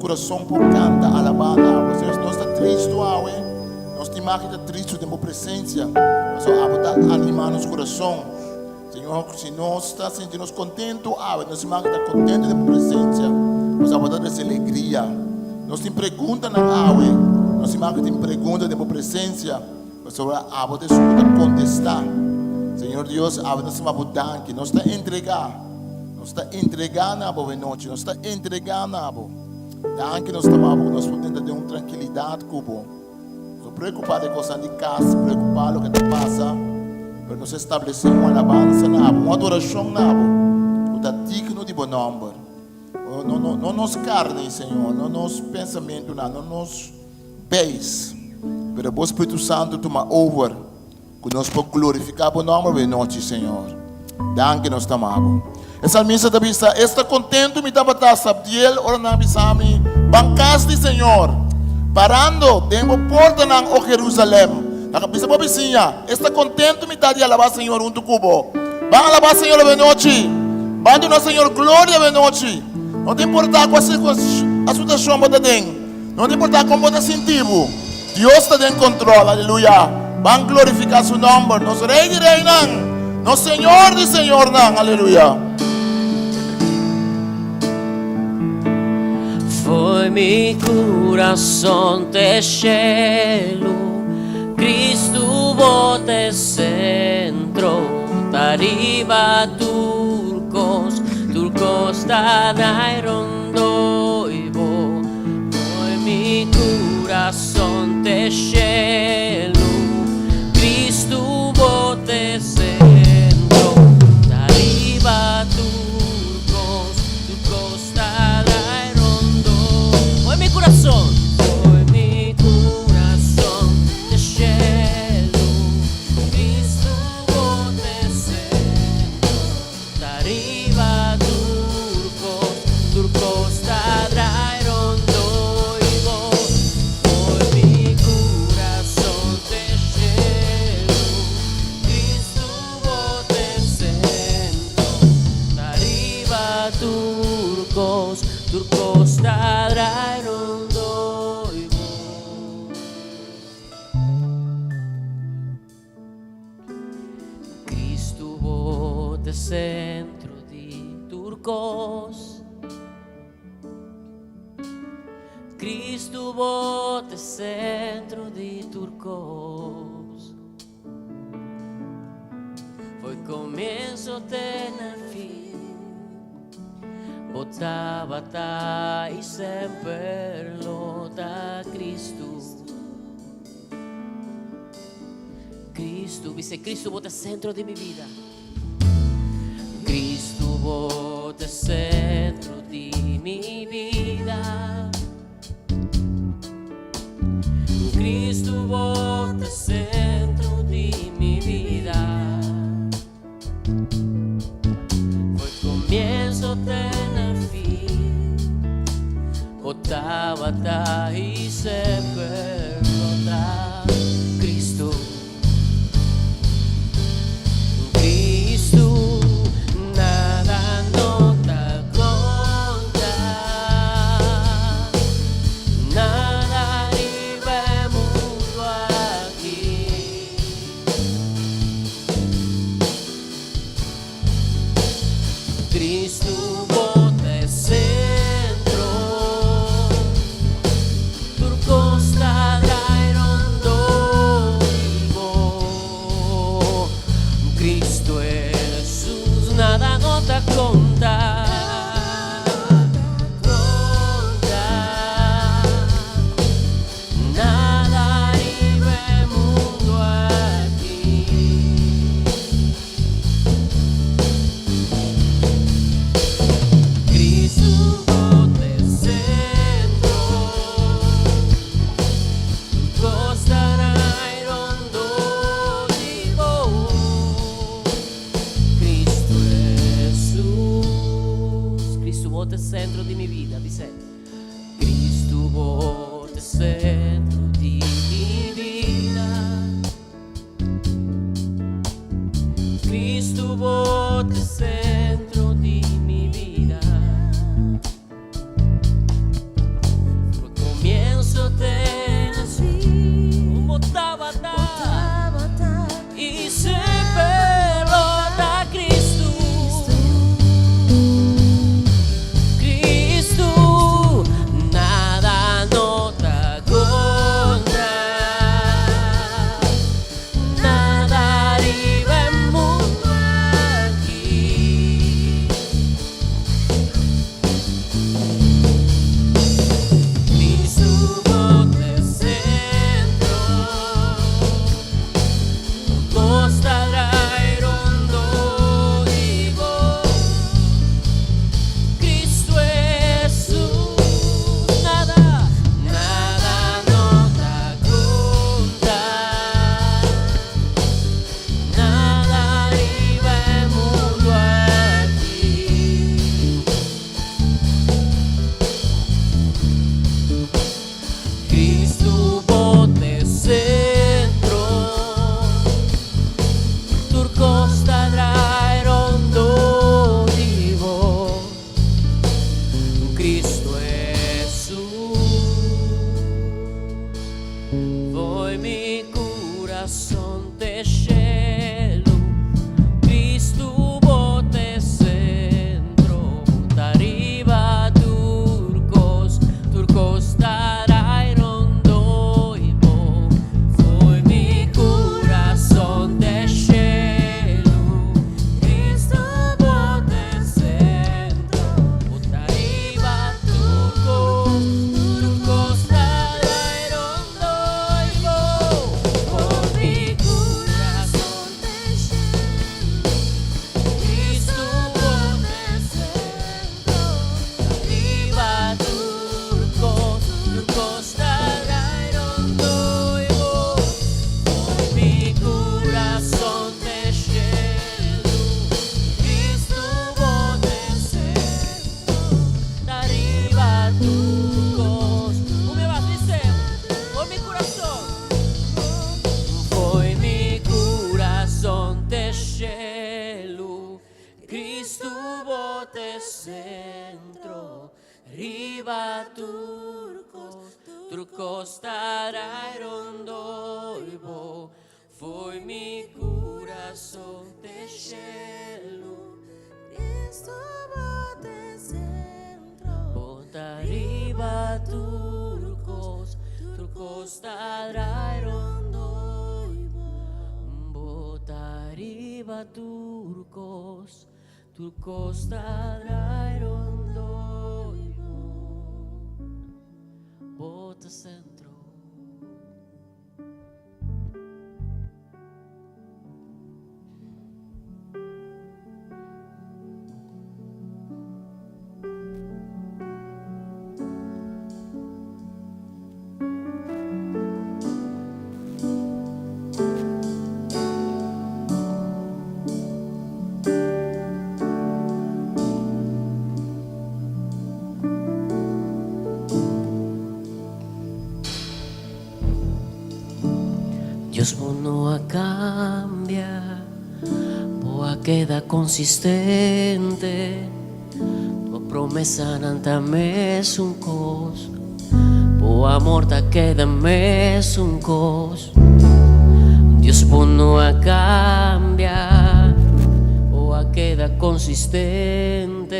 kurason por kanta alabá na abo. Señor, si nos ta tristu awe, nos tin mag di ta tristu den bo presensia, pasobra abo ta animá nos kurason. Señor, si nos ta sinti nos kontentu awe, nos tin mag di ta kontentu den bo presensia, pasobra abo ta trese alegria. Nos tin preguntanan awe, nos tin mag di tin pregunta den bo presensia, pasobra abo ta esun ku ta kontestá. Señor Dios, awe nos ta stima bo danki. Nos ta entregá, nos ta entregá na bo awenochi, nos ta entregá na bo. Danki nos ta maba ku nos por tenta den un trankilidat ku bo. No preokupá di kosnan di kas, preokupá loke ta pasa, pero nos establesé un alabansa na abo, un adorashon na abo ku ta digno di bo nòmber. No, no, no nos karni, Señor, no nos pensamentunan, no nos beis, pero bo Spiritu Santu tuma over. Ku nos por glorifiká bo nòmber bo e nochi, Señor. Danki nos ta ama bo. E salmista ta bisa, Esta kontentu mi tabata, Sabdiel, ora nan a bisa mi, Ban kas di Señor! Parando den bo portanan, o Jerusalèm. Nan a bisa bo bisiña, Esta kontentu mi ta di alabá Señor huntu ku bo. Ban alabá Señor awe nochi! Ban duna Señor gloria awe nochi! No ta importá kua situashon bo ta den, no ta importá kon bo ta sinti bo. Dios ta den control, aleluya. Ban glorifica su nomber, nos Rey di Reynan, nos Señor di Señornan, aleluya. Foi mi corazón te cielo, Cristo bo te centro, tariba turcos, turcos ta rondo y bo. Foi mi corazón te cielo, Cristo bo te centro, Tariba turcos, turcos ta rondo. Foi mi corazón, foi mi corazón te cielo, Cristo bo te centro. Tariba tur kos, tur kos ta drai rondó i bo. Por mi kurason te shelu, Kristu bo t'e sentro. Tariba tur kos, tur kos ta drai rondó i bo. Cristo bo t'e centro di tur cos. Cristo bo t'e centro di tur cos. Foi comienzo te na fin. Bo tabata y semper lo ta Cristo. Cristo, dice Cristo, bo ta centro di mi vida. Cristo, bo ta centro di mi vida. Cristo, bo ta centro di mi vida. Foi comienzo te na fin. Bo tabata y semper lo ta. Cristo, Cristo, nada no ta conta. Nada riba e mundo aki. Cristo bo ta e centro, tur cos ta drai rondo di bo. Cristo Jesus, nada no ta conta, conta. Nada riba e mundo aki. Cristo bo t'e centro, tur cos ta rai rondo di bo. Cristo Jesus, Cristo bo t'e centro di mi vida, bis'e. Cristo bo t'e centro di mi vida. Cristo bo t'e centro di mi vida. Cristo Jesús. Fo'i mi curason te shelu, Cristo bo t'e centro, ta riba tur cos, tur cos ta drai rondó di bo. Fo'i mi curason te shelu, Cristo bo t'e centro, ta riba tur cos, tur cos ta drai rondó di bo. Fo'i mi curason te shelu, Cristo bo t'e centro, riba tur cos, tur cos ta drai rondó di bo. Fo'i mi curason te shelu, Cristo bo t'e centro, riba tur cos. Un bes mas, bisa, fo'i mi curason. Fo'i mi curason te shelu, Cristo bo t'e centro, riba tur cos, tur cos ta drai rondó di bo. Fo'i mi curason te shelu, Cristo bo t'e centro, Bo ta riba tur cos, tur cos ta drai rondó di bo. Bo ta riba tur cos, tur cos ta drai rondó di bo. Bo t'e centro. Dios no a cambia, bo a keda consistente. Bo promesanan ta mesun cos, bo amor ta keda mesun cos. Dios no a cambia, bo a keda consistente.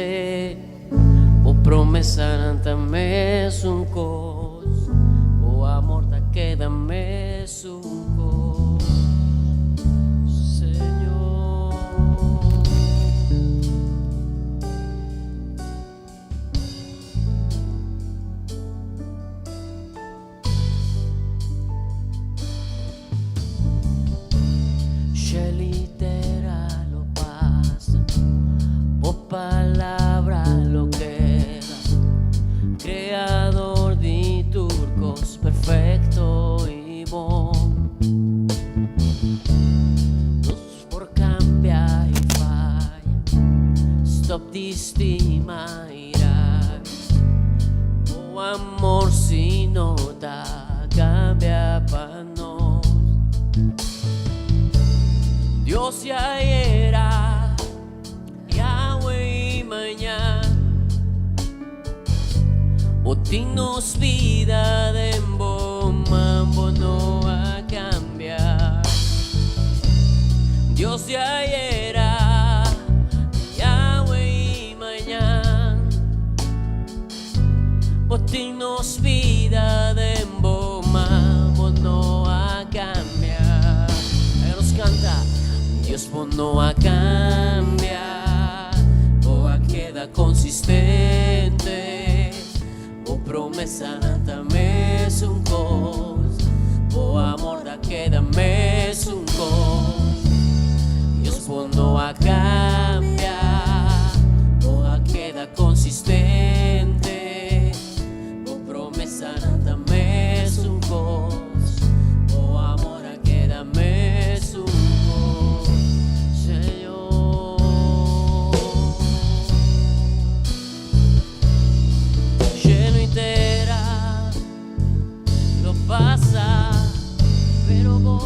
Bo promesanan ta mesun cos, bo amor ta keda mesun cos. Señor. Shelu i tera lo pasa, bo palabra lo keda. Creador di tur cos, perfecto i bon. Nos por cambia i faya, stop di stima i rabia. Bo amor si no ta cambia pa nos. Dios di ayera, awe i mañan. Bo tin nos bida den bo man, bo no a cambia. Dios di ayera, awe i mañan. Bo tin nos bida den bo man, bo no a cambia. Ahí nos canta. Dios bo no a cambia, bo a keda consistente. Bo promesanan ta mesun cos, bo amor ta keda mesun cos. Dios bo no a cambia, bo a keda consistente. Bo promesanan ta mesun cos, bo amor a keda mesun cos, Señor. Shelu i tera lo pasa, pero bo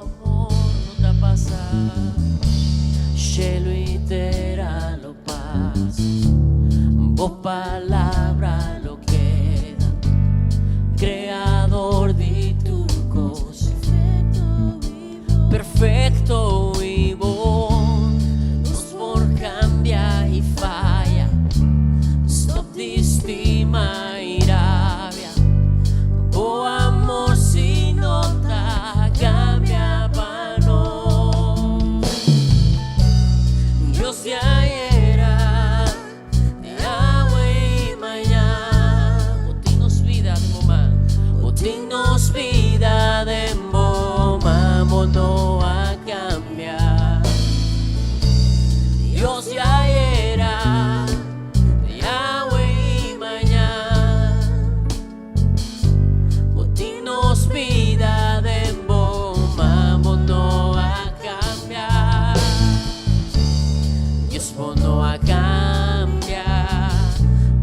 amor no ta pasa. Shelu i tera lo pasa, bo palabra. perfekto i bon. Nos por kambia i faya. Stòp di stima i rabia. Bo amor sí no ta kambia pa nos. Dios di ayera, di awe i mañan. Bo tin nos bida den bo man. Bo tin nos bida den bo man. Bo no a kambia. Dios di ayera, di awe i mañan. Bo tin nos bida den bo man. Bo no a kambia. Dios, bo no a kambia.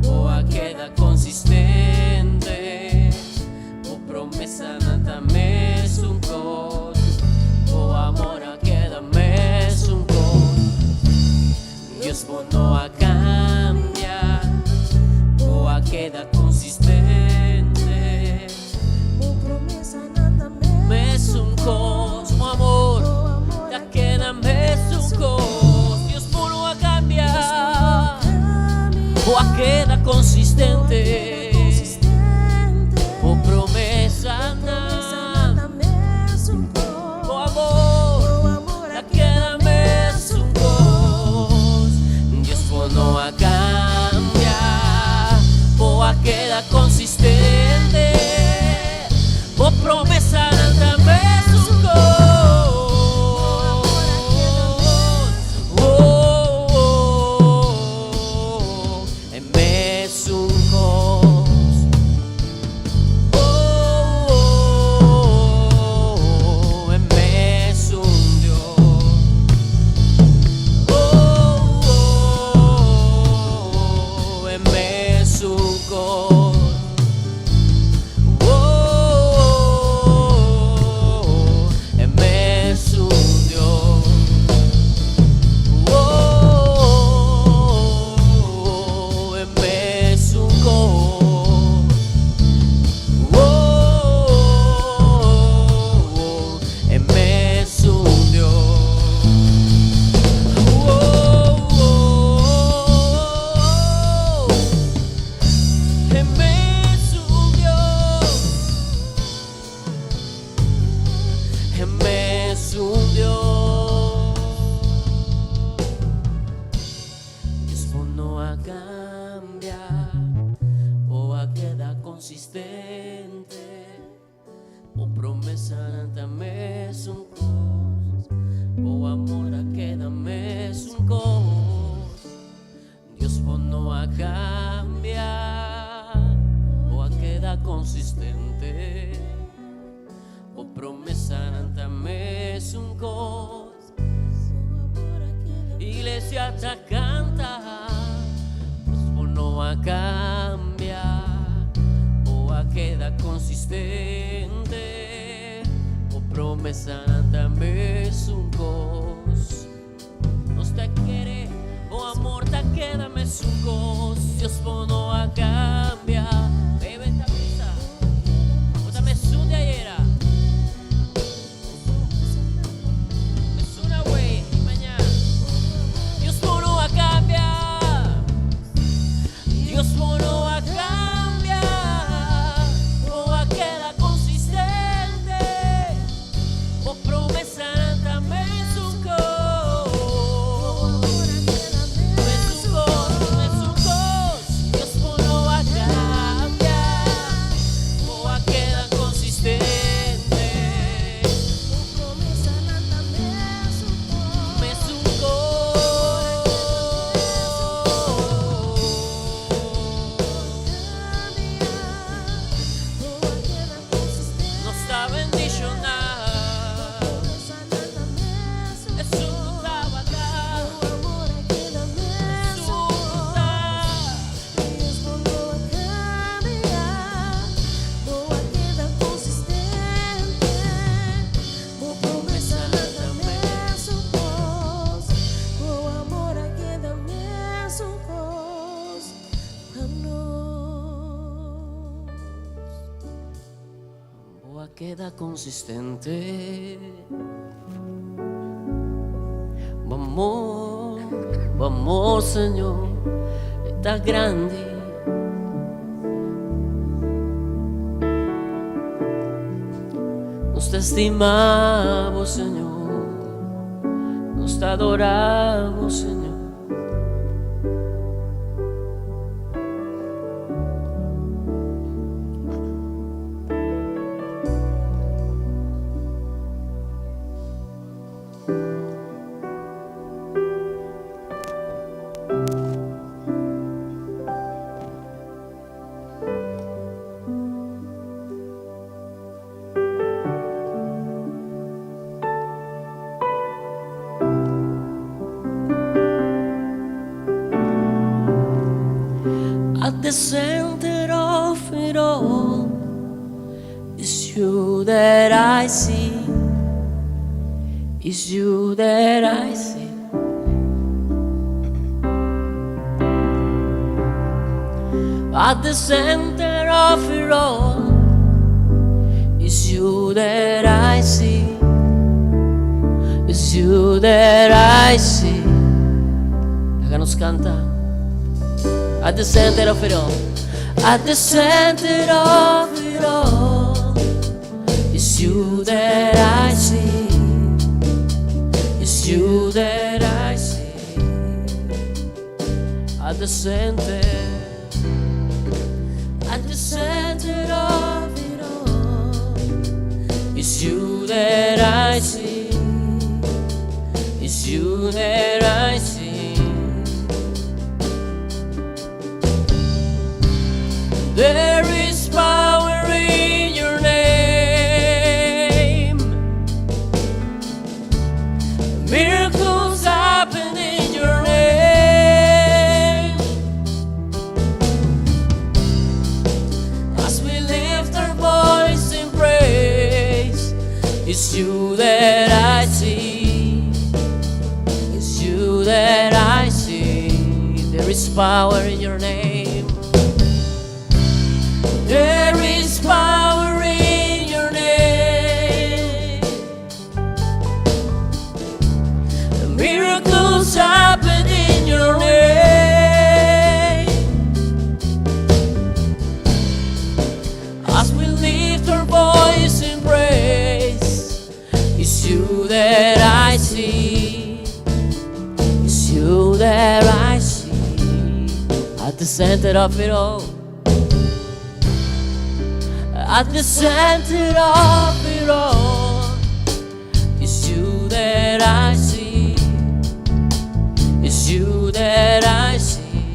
Bo a keda konsistente. Bo promesanan ta mesun kos. Bo amor a keda mesun kos. Dios, bo no a kambia. Bo a keda konsistente. Bo promesanan ta Mesun kos, bo amor Bo amor ta keda mesun kos. Dios, bo no a kambia. Bo a keda konsistente. Bo promesanan, bo amor ta keda mesun kos. Dios, bo no a kambia. Bo a keda konsistente. Bo promesanan ta mesun kos. Oh, e mesun kos. Oh, e mesun Dios. Oh, e mesun kos. Oh, e mesun Dios. Oh, e mesun kos. Oh, e mesun Dios. Oh, e mesun Dios. E mesun Dios. Dios, bo no a kambia. Bo a keda konsistente. Bo promesanan ta mesun kos. Bo amor a keda mesun kos. Dios, bo no a kambia. Bo a keda konsistente. Bo promesanan ta mesun kos. Iglesia ta kanta. Dios, bo no a kambia. Bo a keda konsistente. Bo promesanan ta mesun kos. Nos ta kere, bo amor ta keda mesun kos. Dios, bo no a kambia. Bebe ta bisa. Bo ta mesun di ayera. Mesun awe i mañan. Dios, bo no a kambia. Dios, bo no a kambia. Bo a keda konsistente. Bo promesanan ta mesun kos. Mesun kos, mesun kos. Dios, bo no a kambia. keda konsistente. Bo amor, bo amor, Señor, e ta grandi. Nos ta stima bo, Señor. Nos ta adora bo, Señor. At the center of it all is you that I see, is you that I see. At the center of it all is you that I see, is you that I see. Laga nos kanta. At the center of it all, at the center of it all is you that I see, is you that I see. At the center, at the center of it all is you that I see, is you that I see. There is power in your name. Miracles happen in your name. As we lift our voice in praise, it's you that I see. It's you that I see. There is power in your name. There is power in your name. Miracles happen in your name. As we lift our voice in praise, it's you that I see. It's you that I see. At the center of it all. At the center of it all. It's you that I see. It's you that I see.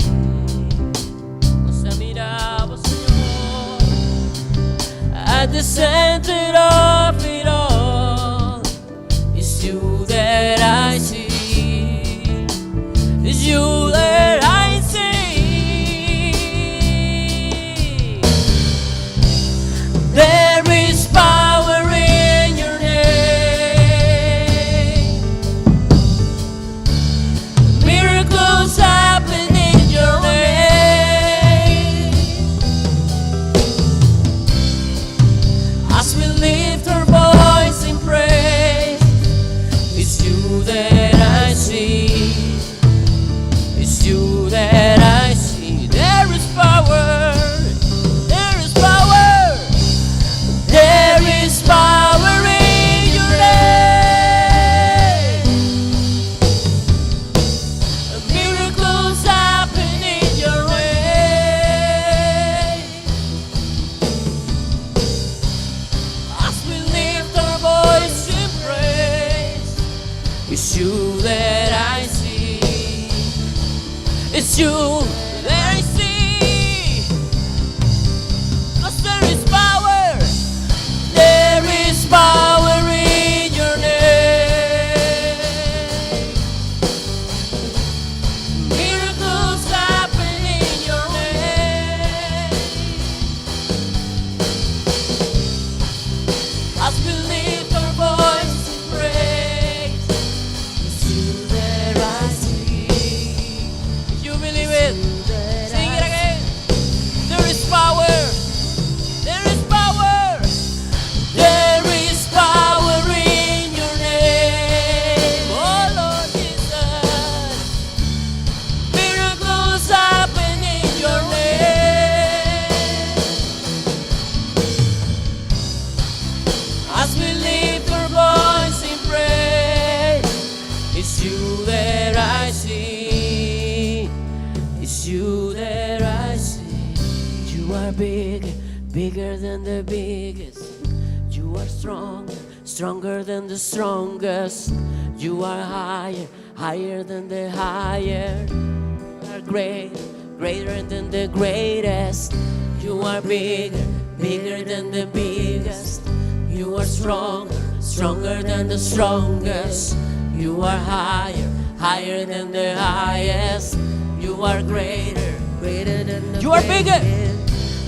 Nos ta mira bo, Señor. At the center of it all. It's you that I see. It's you that I see. There is power in your name. Miracles happen in your name. As we lift our voice in praise, it's you that I see. It's you that I see. There is power. There is power. There is power in your name. Miracles happen in your name. As we lift our voice in praise, it's you that I see. It's you that I see. 'Cause there is power. There is power in your name. Miracles happen in your name. As we lift our voice in praise, it's you that I see. If you believe it. You are big, bigger than the biggest. You are strong, stronger than the strongest. You are higher, higher than the higher. You are great, greater than the greatest. You are bigger, bigger than the biggest. You are stronger, stronger than the strongest. You are higher, higher than the highest. You are greater, Greater than the You are bigger. greatest.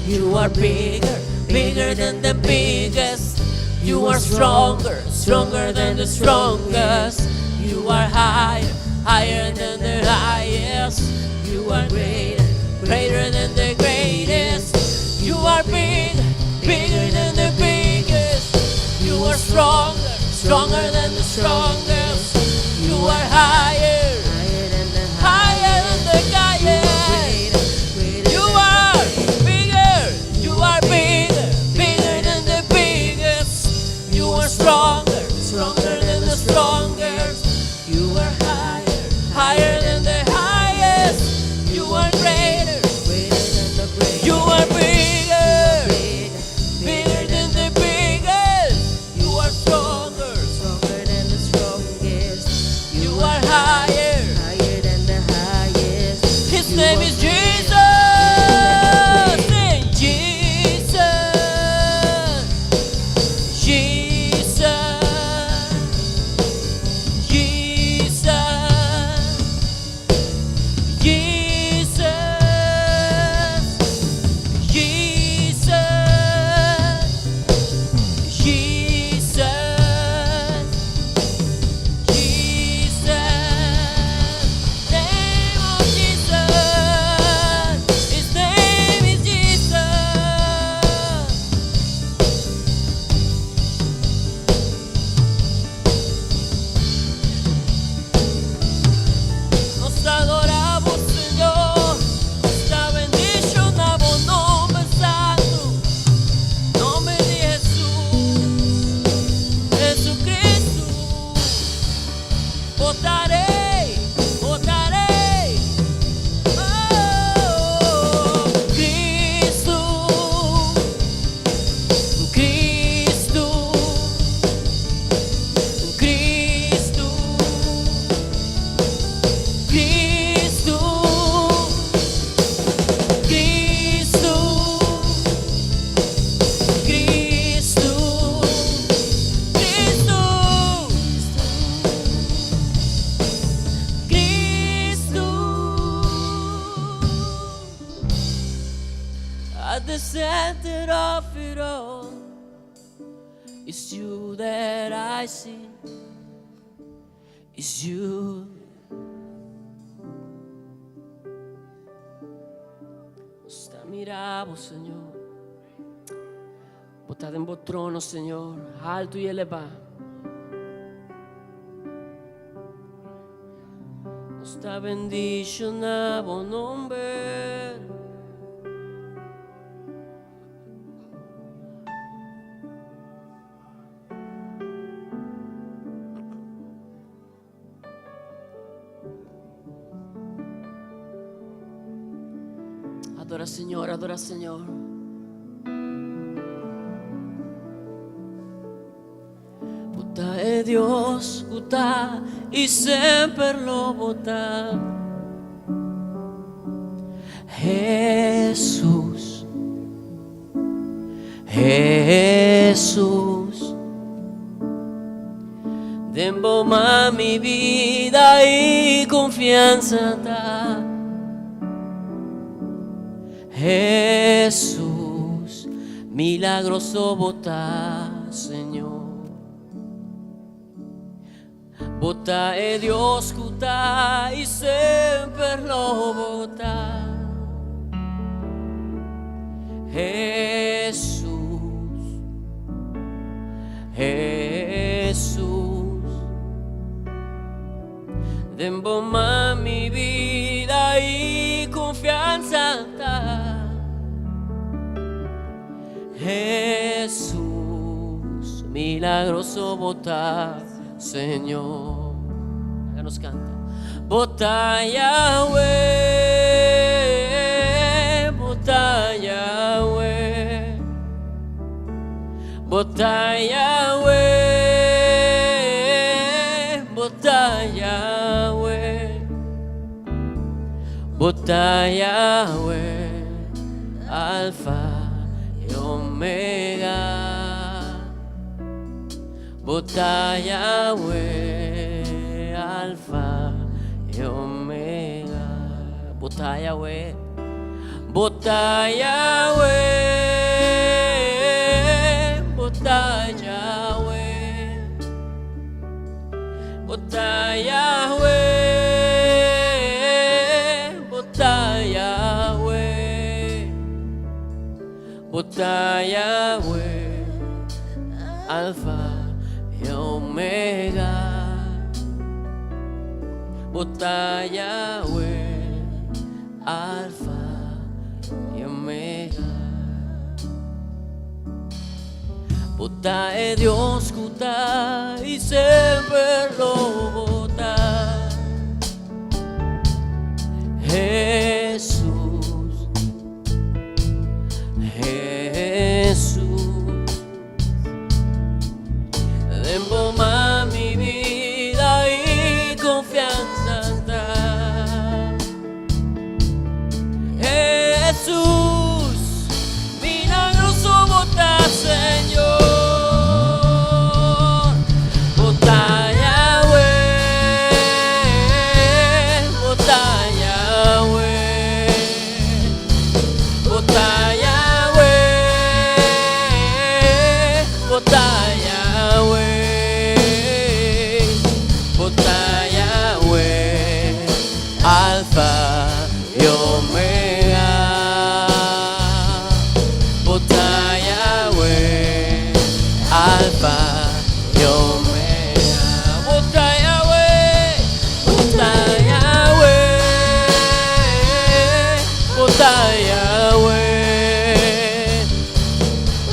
You are bigger, bigger than the biggest. You are stronger, stronger than the strongest. You are higher, higher than the highest. You are greater, greater than the greatest. You are big, bigger than the biggest. You are stronger, stronger than the strongest. You are higher, Higher than the higher than the highest. Greater, greater You than are bigger, you are bigger, bigger than the biggest. You are stronger, stronger than the strongest. You are higher, higher than the highest. You are greater, greater than the greatest. you are bigger, Big, bigger than the biggest. You are stronger, stronger than the strongest. you are higher. Higher than the highest. His You name are is Jesus. Sing Jesus. Jesus. Jesus. Jesus. Jesus. Jesus. Jesus, name of Jesus, His name is Jesus. Nos adoramos, Señor, está bendicionado nombre santo, nombre de Jesús, Jesucristo. Votarei, votarei. Oh, Cristo, Cristo, Cristo, Cristo, Cristo, Cristo, Cristo. Cristo. At the center of it all, it's you that I see. It's you. Nos te miramos, Señor. Botado en bo trono, Señor, alto y elevado. Nos ta bendiciona bo nomber. Adora Señor, adora Señor. Bo ta e Dios, cu ta y semper lo bo ta. Jesus, Jesus. Den bo man mi bida y confianza ta. Jesus, milagroso bo ta, Señor. Bo ta e Dios cu ta y semper lo bo ta. Jesus, Jesus. Den bo man mi bida y confianza ta. Jesus, milagroso bo ta, Señor. Acá nos canta. Bo ta Yahweh, bo ta Yahweh. Bo ta Yahweh, Bo ta Yahweh, Bo ta Yahweh, Alfa i Omega. Bo ta Yahweh, Alfa i Omega. Bo ta Yahweh, Bo ta Yahweh, Bo ta Yahweh, Bo ta Yahweh, Bo ta Yahweh, Bo ta Yahweh, Alfa i Omega. Bo ta Yahweh, Alfa i Omega. Bo ta e Dios ku ta i semper lo bo ta. Hesus, Hesus. Den bo man mi bida i konfiansa ta. Hesus, milagroso bo ta Señor. Bo ta Yahweh, bo ta Yahweh, bo ta Yahweh, bo ta Yahweh, bo ta Yahweh, Alfa i Omega. Bo ta Yahweh, Alfa i Omega. Bo ta Yahweh, bo ta Yahweh, bo ta Yahweh,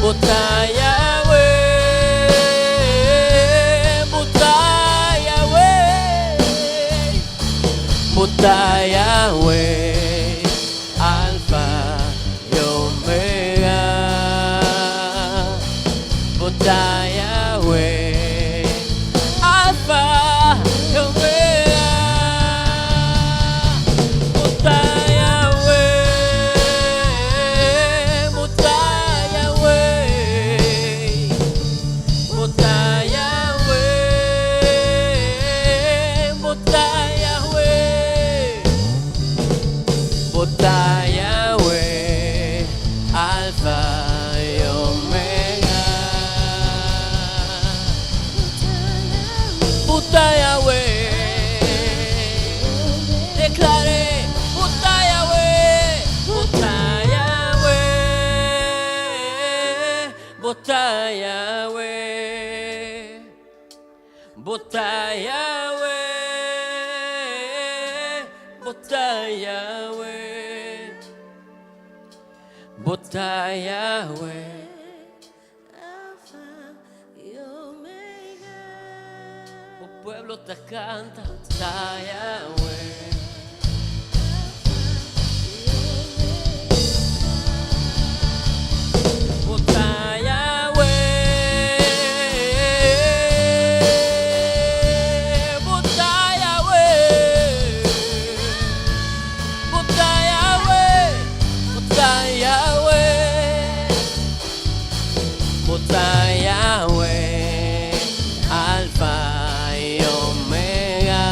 bo ta Yahweh, bo ta Yahweh, bo ta Yahweh, Alfa i Omega. Bo ta Yahweh, Alfa i Omega. Bo ta Yahweh, bo ta Yahweh, bo ta Yahweh, bo ta Yahweh. Bo ta Yahweh, Alfa i Omega. Bo ta Yahweh, deklar'é, Bo ta Yahweh, Bo ta Yahweh, Bo ta Yahweh, Bo ta Yahweh, Bo ta Yahweh, Bo ta Yahweh. Alfa i Omega. O pueblo ta kanta, ta Yahweh. Bo ta Yahweh, Bo ta Yahweh, Bo ta Yahweh, Bo ta Yahweh, Bo ta Yahweh, Alfa i Omega.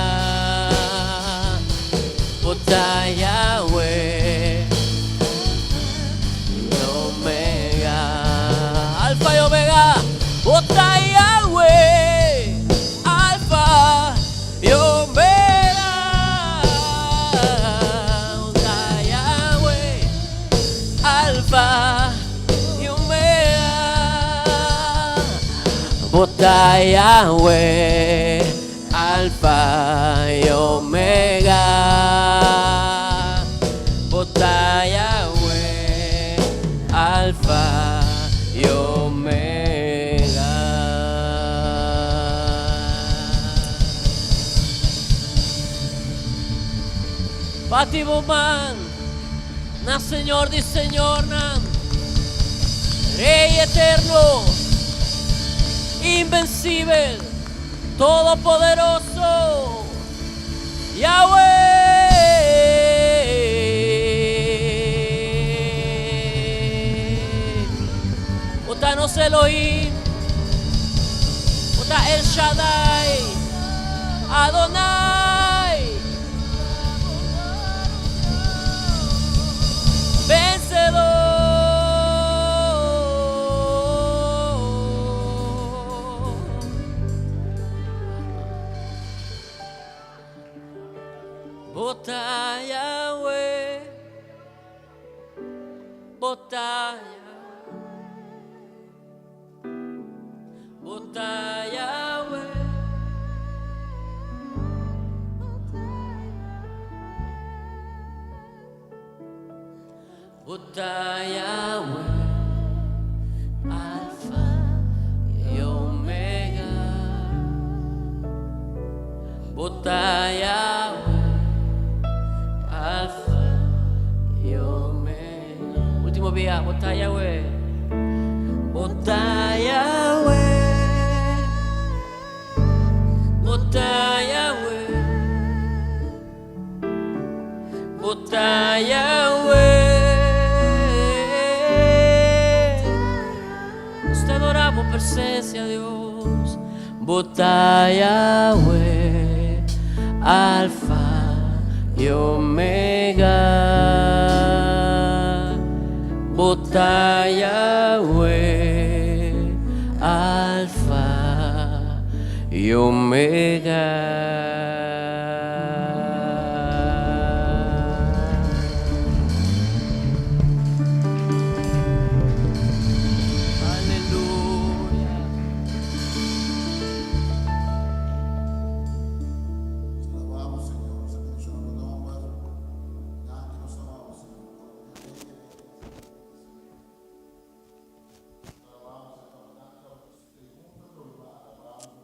Bo ta Yahweh, i Omega. Alfa i Omega. Bo ta Yahweh, Alfa i Omega. Bo ta Yahweh, Alfa i Omega. Bo ta Yahweh, Alfa i Omega. Bo ta Yahweh, Alfa i Omega. Bati bo man na Señor di Señornan, Rei eterno. Invencibel, Todopoderoso, Yahweh! Bo ta nos Elohim, Bo ta El Shaddai, Adonai. Vencedor. Bo ta Yahweh, Bo ta Yahweh, Bo ta Yahweh. Bo ta Yahweh, Alfa i Omega. Bo ta Yahweh, Alfa i Omega. Ultimo bia, Bo ta Yahweh. Bo ta Yahweh. Bo ta Yahweh. Bo ta Yahweh. Nos ta adorá bo presencia, Dios. Bo ta Yahweh, Alfa y Omega. Bo ta Yahweh, Alfa y Omega. Aleluya. Nos alabá bo, Señor. Nos ta bendiciona bo nomber. Danki nos ta ama bo, Señor. Nos ta alabá bo, Señor. Danki pa bo pregunta lo riba alabá bo.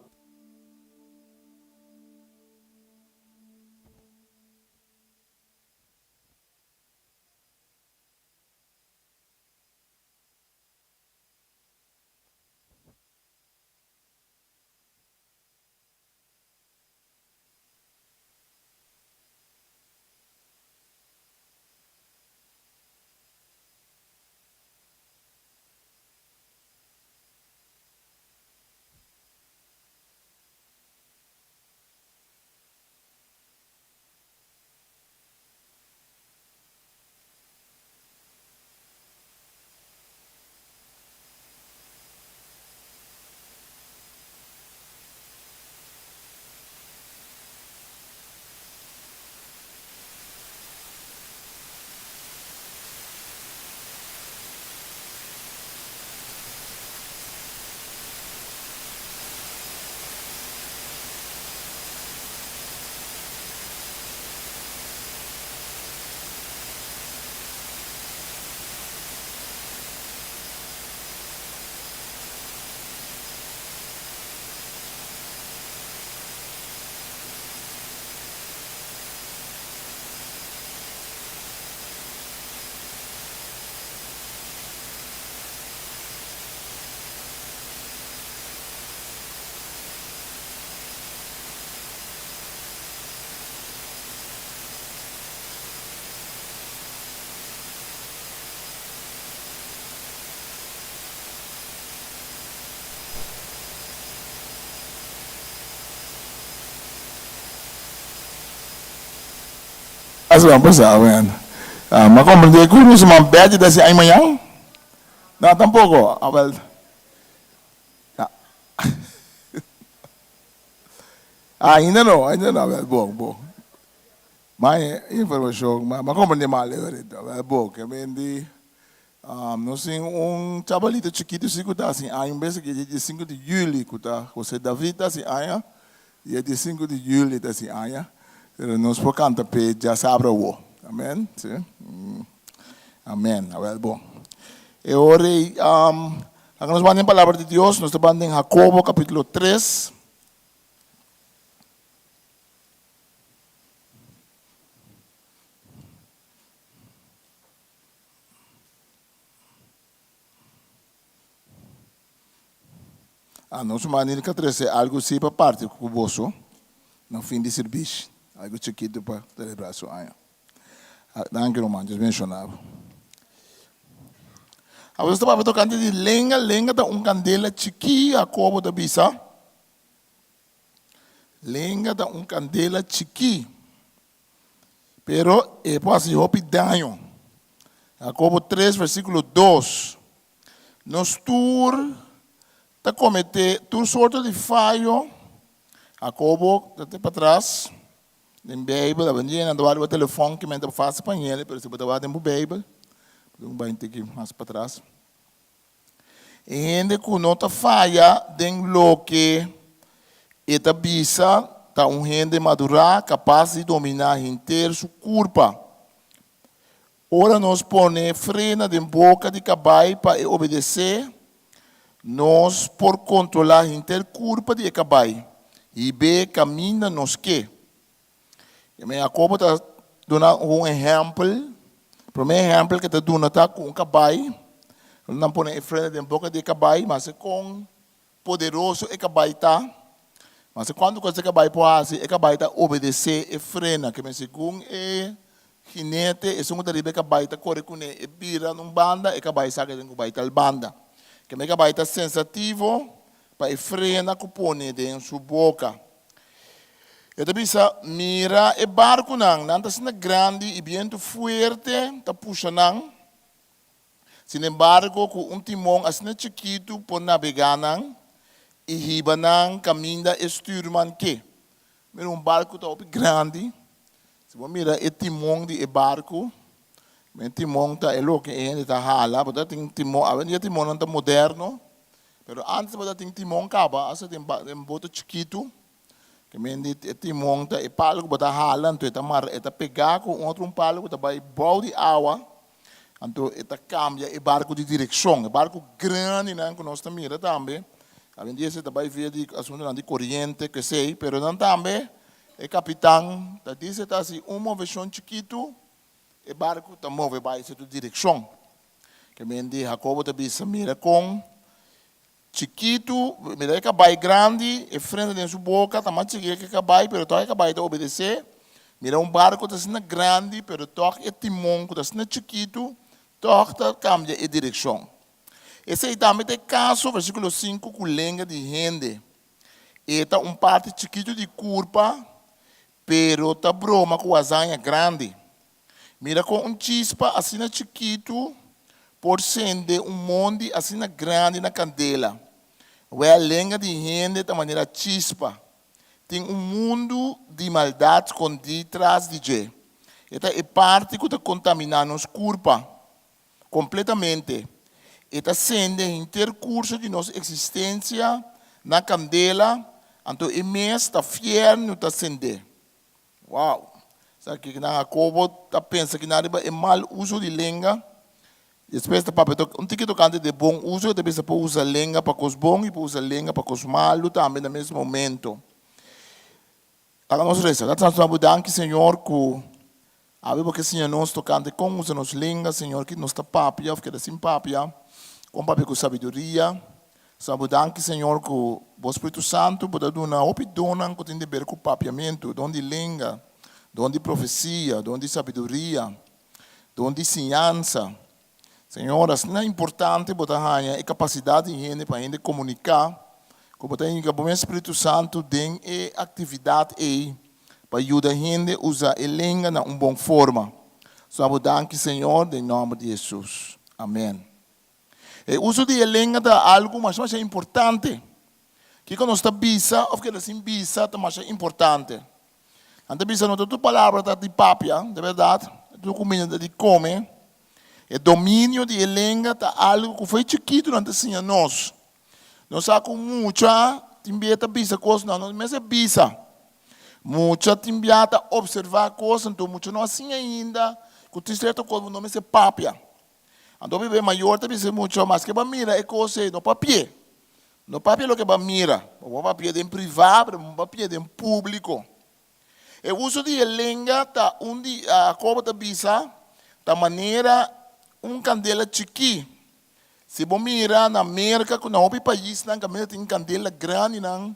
Asina a pasa, amen. Mi a komprendé ku nos ruman Betty ta hasi ai mañan? No, tampoko. Awel, ya. Ainda no, ainda no. Awel, bon, bon. Ma e informashon, mi a komprendé mal e orita. Awel, bon, ke men di, nos tin un chabalito chikitu si ku ta hasi aña un bes aki, e di sinku di juli ku ta José David ta hasi aña. I e di sinku di juli ta si aña, pero nos por kanta p'e djasabra awo. Amen? Si? Amen. Awel bon. E ora ei, laga nos ban den Palabra di Dios. Nos ta ban den Hakobo kapitulo tres. Ah, nos ruman Nilka trese algu si pa parti ku boso na fin di sirbishi, algu chikitu pa selebrá su aña. Danki ruman, Dios benshoná bo. Awor nos ta papia tokante di lenga, lenga ta un kandela chikí, Jakobo ta bisa. Lenga ta un kandela chikí, pero e por hasi hopi daño. Jakobo 3 versíkulo 2. Nos tur ta kometé tur sorto di fayo. Jakobo ta te patras den Beibel. Awendia nan ta wak riba telefòn ki men ta fásil pa hende, pero si bo ta wak den bo Beibel, bo tin ku bai un tiki mas patras. E hende ku no ta faya den loke e ta bisa ta un hende madurá, kapas di dominá henter su kurpa. Ora nos pone frena den boka di kabai pa e obedesé, nos por kontrolá henter kurpa di e kabai hib'é kaminda nos ke. Jakobo ta duna un ehèmpel. Promé ehèmpel ku e ta duna ta ku un kabai. Nan pone e frena den boka di e kabai, maske kon poderoso e kabai ta, maske kuantu kos e kabai por hasi, e kabai ta obedesé e frena. Ke men segun e jinete, esun ku ta riba e kabai ta kore kuné, e bira na un banda, e kabai sa ke den ku bai tal banda. Ke men e kabai ta sensativo pa e frena ku pone den su boka. E ta bisa, Mira e barkunan, nan ta asina grandi i bientu fuerte ta pusha nan. Sinembargo, ku un timon asina chikitu por nabegá nan i hiba nan kaminda e stürman ke. Mira, un barku ta hopi grandi. Si bo mira e timon di e barku, e timon ta e loke e hende ta hala. Bo ta tin timon, awendia timonnan ta moderno, Pero antes tabata tin timon kaba, asta den den boto chikitu, ke men di e timon ta e palo ku bo ta hala, anto e ta mara, e ta pegá ku un otro un palo ku ta bai bou di awa, anto e ta kambia e barku di direkshon. E barku grandinan ku nos ta mira tambe, awendia esei ta bai via di asuntunan di koriente, kesei, pero nan tambe e kapitan ta dise ta hasi un moveshon chikitu, e barku ta move bai sierto direkshon. Ke men di Jakobo ta bisa, Mira kon chikitu, mira e kabai grandi, e frena den su boka ta mas chikí ke e kabai, pero tòg e kabai ta obedesé. Mira un barku ta asina grandi, pero tòg e timon ku ta asina chikitu, tòg ta kambia e direkshon. Esei tambe ta e kaso, versíkulo sinku, ku lenga di hende. E ta un parti chikitu di kurpa, pero ta broma ku hazaña grandi. Mira kon un chispa asina chikitu por sende un mondi asina grandi na kandela. Wèl, lenga di hende ta manera chispa. Tin un mundu di maldat skondí tras di dje. E ta e parti ku ta kontaminá nos kurpa kompletamente. E ta sende henter kurso di nos eksistensia na kandela, anto e mes ta fièrnu ta sendé. Wow! Sa ki nan Jacobo ta pensa kinan riba e mal uso di lenga. Despues ta papia un tiki tokante di e bon uso. E ta bisa por usa lenga pa kos bon i por usa lenga pa kos malu tambe na mes momento. Laga nos resa. Tata Santu bo danki Señor ku awe bo ke siña nos tokante kon usa nos lenga Señor ki nos ta papia of keda sin papia, kon papia ku sabiduria. Sa bo danki Señor ku bo Spiritu Santu bo ta duna hopi donnan ku tin di ber ku papiamentu, don di lenga, don di profesia, don di sabiduria, don di siñansa. Señor, asina importante bo ta haña e kapasidat di hende pa hende komuniká ku bo ta hinka bo mes Spiritu Santu den e aktividat ei pa yuda hende usa e lenga na un bon forma. Sa bo danki Señor den nòmber di Hesus. Amen. E uso di e lenga ta algu masha masha importante. Kiko nos ta bisa òf keda sin bisa ta masha importante. Nan ta bisa no ta tur palabra ta di papia, ta bèrdat, tur kuminda ta di kome. E dominio di e lenga ta algu ku fo'i chikitu nan ta siña nos. Nos sa ku mucha tin bia ta bisa kos nan no mester bisa. Mucha tin bia ta opservá kos, anto mucha no a siña ainda ku tin sierto kos bo no mester papia. Anto biba e mayor ta bisa e mucha, maske bo a mira e kos ei, no papia. No papia loke bo a mira. Bo por papia den privá, pero bo no papia den públiko. E uso di e lenga ta un di, Jakobo ta bisa, ta manera un kandela chikí. Si bo mira na Merka ku na hopi paisnan kaminda tin kandela grandinan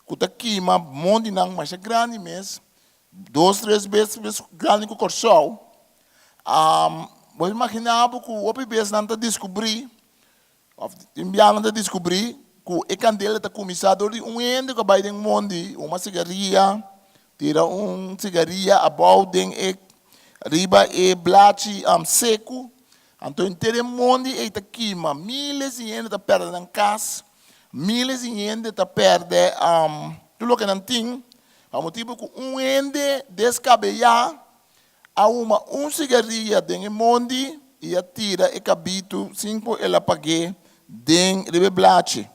ku ta kima mondinan masha grandi mes, dos tres bes mes grandi ku Kòrsou, bo imaginá bo ku hopi bes nan ta diskubrí òf tin biaha nan ta diskubrí ku e kandela ta kuminsá dor di un hende ku a bai den mondi huma sigaria, tira un sigaria abou den e riba e blachi seku. Anto henter e mondi ei ta kima, miles di hende ta pèrdè nan kas, miles di hende ta pèrdè tur loke nan tin, pa motibu ku un hende deskabeyá a huma un sigaria den e mondi i a tira e kabitu sin ku el a pag'é den riba e blachi.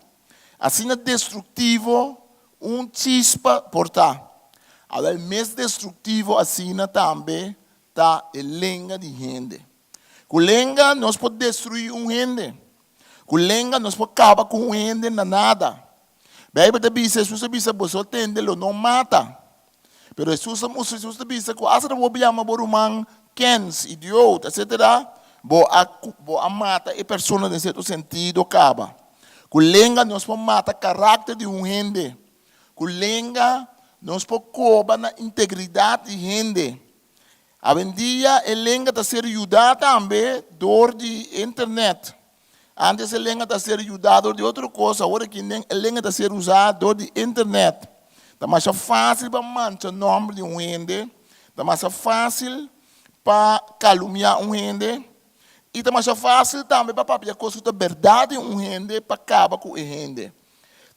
Asina destruktivo un chispa por ta. Awèl mes destruktivo asina tambe ta e lenga di hende. Ku lenga nos por destruí un hende. Ku lenga nos por kaba ku un hende na nada. Beibel ta bisa, Hesus a bisa, Boso tende lo no mata. Pero Hesus a mustra, Hesus ta bisa ku asta bo yama bo ruman kens, idioot, etsetera, bo a bo a mata e persona den sierto sentido kaba. Ku lenga nos por mata karakter di un hende. Ku lenga nos por koba na integridat di hende. Awendia e lenga ta ser yudá tambe dor di internet. Antes e lenga ta ser yudá dor di otro kos, awor aki nen e lenga ta ser usá dor di internet. Ta masha fásil pa mancha nòmber di un hende, ta masha fásil pa kalumiá un hende i ta masha fásil tambe pa papia kos ku ta bèrdat di un hende pa kaba ku e hende.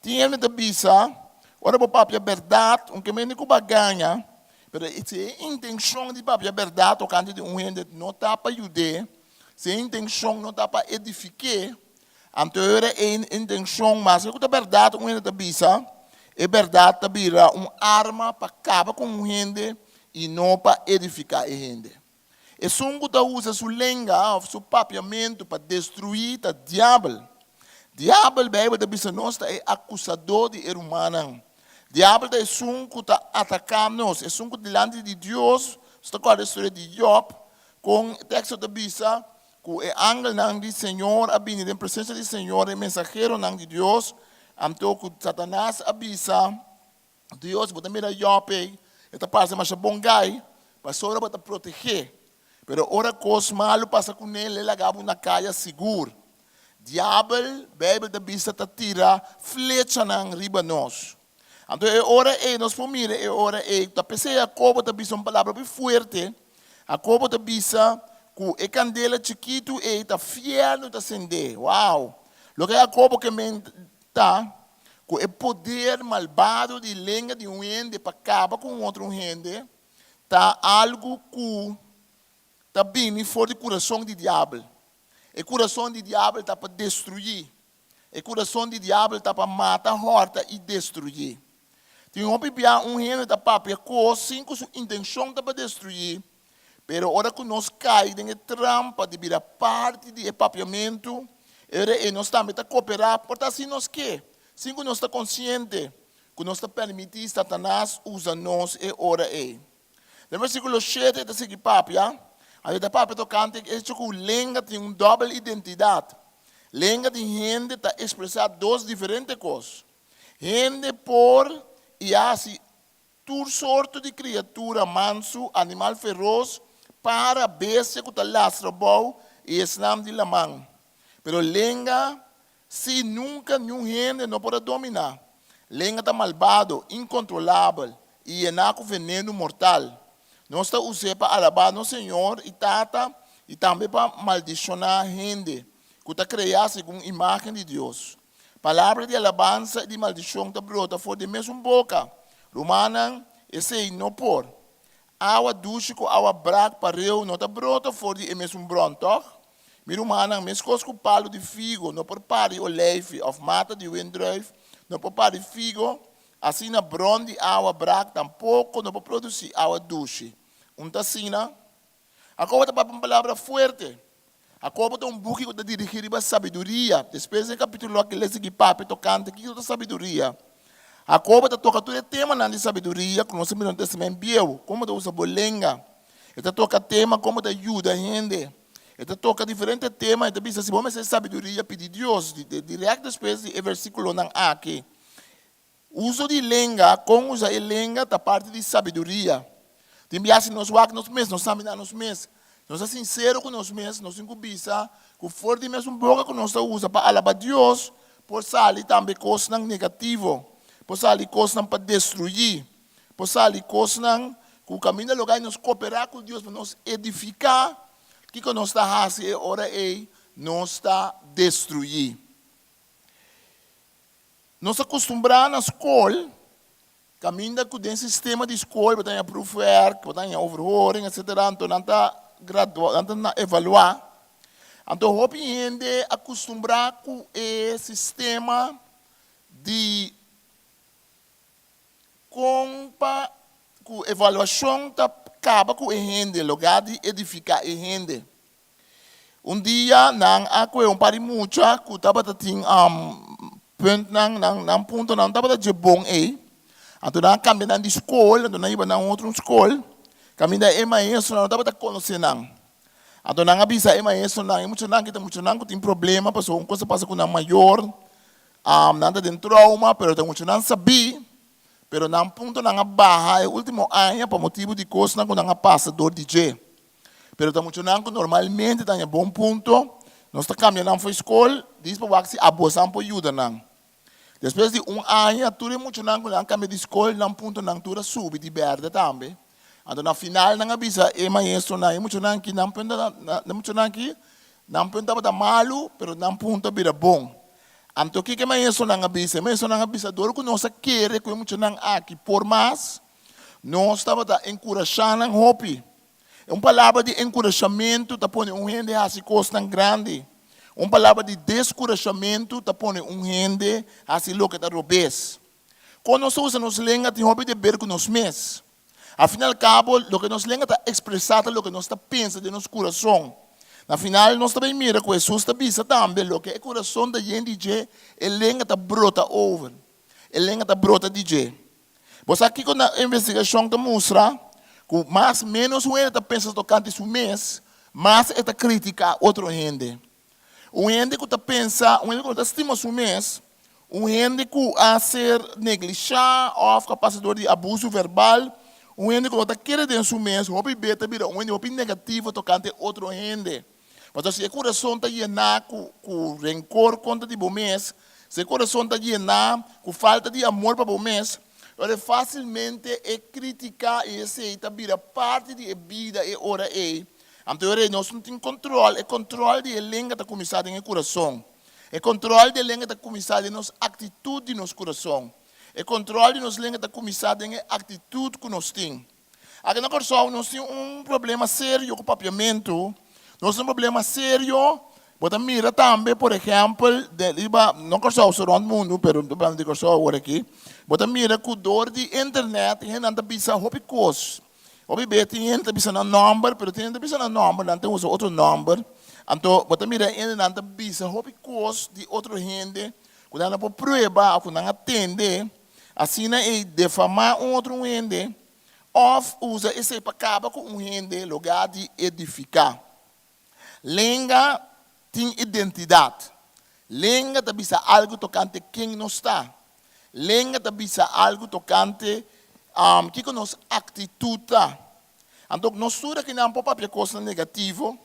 Tin hende ta bisa, ora bo papia bèrdat, un ke mende ku bo a gaña, pero si e intenshon di papia bèrdat tokante di un hende no ta pa yud'é, si e intenshon no ta pa edifik'é, anto e ora ei intenshon, maske ku ta bèrdat un hende ta bisa, e bèrdat ta bira un arma pa kaba ku un hende i no pa edifiká e hende. Esun ku ta usa su lenga òf su papiamentu pa destruí ta Diabel. Diabel, Beibel ta bisa nos, ta e akusadó di e rumannan. Diabel ta esun ku ta ataká nos, esun ku dilanti di Dios, nos ta kòrda e storia di Yòb, kon e teksto ta bisa ku e angelnan di Señor a bini den presensia di Señor, e mensaheronan di Dios, anto ku Satanas a bisa, Dios, bo ta mira Job ei, e ta parse masha bon gai, pasobra bo ta proteg'é. Pero ora kos malu pasa kuné, l'e laga bo na kaya sigur. Diabel, Beibel ta bisa, ta tira flechanan riba nos. Anto e ora ei nos por mira e ora ei, ta p'esei Jakobo ta bisa un palabra hopi fuerte. Jakobo ta bisa ku e kandela chikitu ei ta fièrnu ta sendé. Wow! Loke Jakobo ke men ta Ku e poder malbado di lenga di un hende pa kaba ku un otro hende ta algu ku ta bini for di kurason di diabel. E kurason di diabel ta pa destruí. E kurason di diabel ta pa mata, hòrta i destruí. Tin hopi bia un hende ta papia kos sin ku su intenshon ta pa destruí, Pero ora ku nos kai den e trampa di bira parti di e papiamentu, e ora ei nos tambe ta koperá, por ta sin nos ke, sin ku nos ta konsiente ku nos ta permití Satanas usa nos e ora ei. Den versíkulo shete e ta sigui papia, anto e ta papia tokante e echo ku lenga tin un dòbel identidat. Lenga di hende ta ekspresá dos diferente kos. Hende por i a hasi Tur sorto di kriatura mansu, animal feros, para, bestia ku ta lastra bou i esnan di laman. Pero lenga sí nunka niun hende no por a dominá. Lenga ta malbado, inkontrolabel i yená ku venenu mortal. Nos ta us'é pa alabá nos Señor i Tata i tambe pa maldishoná hende ku ta kreá segun imágen di Dios. Palabra di alabansa i di maldishon ta brota for di e mesun boka. Rumannan, esei no por. Awa dushi ku awa brak pareu no ta brota for di e mesun bron, tòg? Mi rumannan, meskos ku palu di figo no por pari oleifi òf mata di wendruif no por pari figo, asina bron di awa brak tampoko no por produsí awa dushi. Un ta asina? Jakobo ta papia un palabra fuerte. Jakobo ta un buki ku ta dirigí riba sabiduria. Despues den e kapítulo aki lo e sigui papia tokante kiko ta sabiduria. Jakobo ta toka tur e temanan di sabiduria ku nos a mira na Testament Bieu, kon bo ta usa bo lenga. E ta toka tema kon bo ta yuda hende. E ta toka diferente tema, e ta bisa si bo mester sabiduria pidi Dios, dirèkt despues di e versíkulonan aki. Uso di lenga, kon usa e lenga ta parti di sabiduria. Tin biaha si nos wak nos mes, nos saminá nos mes, nos ta sinsero ku nos mes, nos tin ku bisa ku for di mesun boka ku nos ta usa pa alabá Dios por sali tambe kosnan negativo, por sali kosnan pa destruí. Por sali kosnan ku kaminda loke nos koperá ku Dios pa nos edifiká, kiko nos ta hasi e ora ei? Nos ta destruí. Nos a kustumbrá na skol, kaminda ku den sistema di skol bo ta haña proefwerk, bo ta haña overhoring, etsetera, anto nan ta gradua, nan ta evaluá. Anto hopi hende a kustumbrá ku e sistema di Kon pa ku evaluashon ta kaba ku e hende logá di edifiká e hende? Un dia nan a kohe un par di mucha ku tabata tin puntnan, nan nan puntonan no tabata dje bon ei. Anto nan a kambia nan di skol, anto nan hiba nan otro un skol kaminda e maestronan no tabata konosé nan. Anto nan a bisa e maestronan, e muchanan ki ta muchanan ku tin problema pasobra un kos a pasa ku nan mayor, Nan ta den trauma, pero ta muchanan sabí, pero nan puntonan a baha e último aña pa motibu di kosnan ku nan a pasa dor di dje. Pero ta muchanan ku normalmente ta haña bon punto, nos ta kambia nan for skol, dis pa wak si abosan por yuda nan. Despues di un aña, tur e muchanan ku nan a kambia di skol, nan puntonan tur a subi di bèrdè tambe. Anto na final nan a bisa e maestronan, e muchanan aki nan punto e muchanan aki nan punto tabata malu, pero nan punto a bira bon. Anto kiko e maestronan a bisa? E maestronan a bisa, Dor ku nos a kere ku e muchanan aki por mas, nos tabata enkurashá nan hopi. Un palabra di enkurashamentu ta pone un hende hasi kosnan grandi. Un palabra di deskurashamentu ta pone un hende hasi loke ta robes. Kon nos ta usa nos lenga tin hopi di ber ku nos mes. Al fin al kabo, loke nos lenga ta ekspresá ta loke nos ta pensa den nos kurason. Na final, nos ta bai mira ku Hesus ta bisa tambe, loke e kurason ta yen di dje, e lenga ta brota over. E lenga ta brota di dje. Bo sa kiko na investigashon ta mustra? Ku mas ménos un hende ta pensa tokante su mes, mas e ta kritiká otro hende. Un hende ku ta pensa, un hende ku no ta stima su mes, un hende ku a ser neglishá òf ku a pasa dor di abusu verbal, un hende ku no ta kere den su mes, hopi bes ta bira un hende hopi negativo tokante otro hende. Pasobra si e kurason ta yená ku ku renkor kontra di bo mes, si e kurason ta yená ku falta di amor pa bo mes, ora fásilmente e kritiká i esei ta bira parti di e bida e ora ei. Anto e rei, nos no tin control, e control di e lenga ta cuminsa den e curason. E control di e lenga ta cuminsa den nos actitud di nos curason. E control di nos lenga ta cuminsa den e actitud cu nos tin. Aki na Corsou nos tin un problema serio cu papiamentu, nos tin un problema serio, bo ta mira tambe por ehempel den riba, no Corsou so rond mundu, pero mi ta hablando di Corsou awor aki, bo ta mira cu door di internet hendenan ta bisa hopi cos. Hopi bes tin hende ta bisa nan nòmber, pero tin hende ta bisa nan nòmber, nan ta usa otro nòmber. Anto bo ta mira hendenan ta bisa hopi kos di otro hende ku nan no por prueba òf ku nan a tende. Asina ei defamá un otro un hende òf usa esei pa kaba ku un hende lugá di edifiká. Lenga tin identidat. Lenga ta bisa algu tokante ken nos ta. Lenga ta bisa algu tokante kiko nos aktitut ta. Anto nos tur akinan por papia kosnan negativo,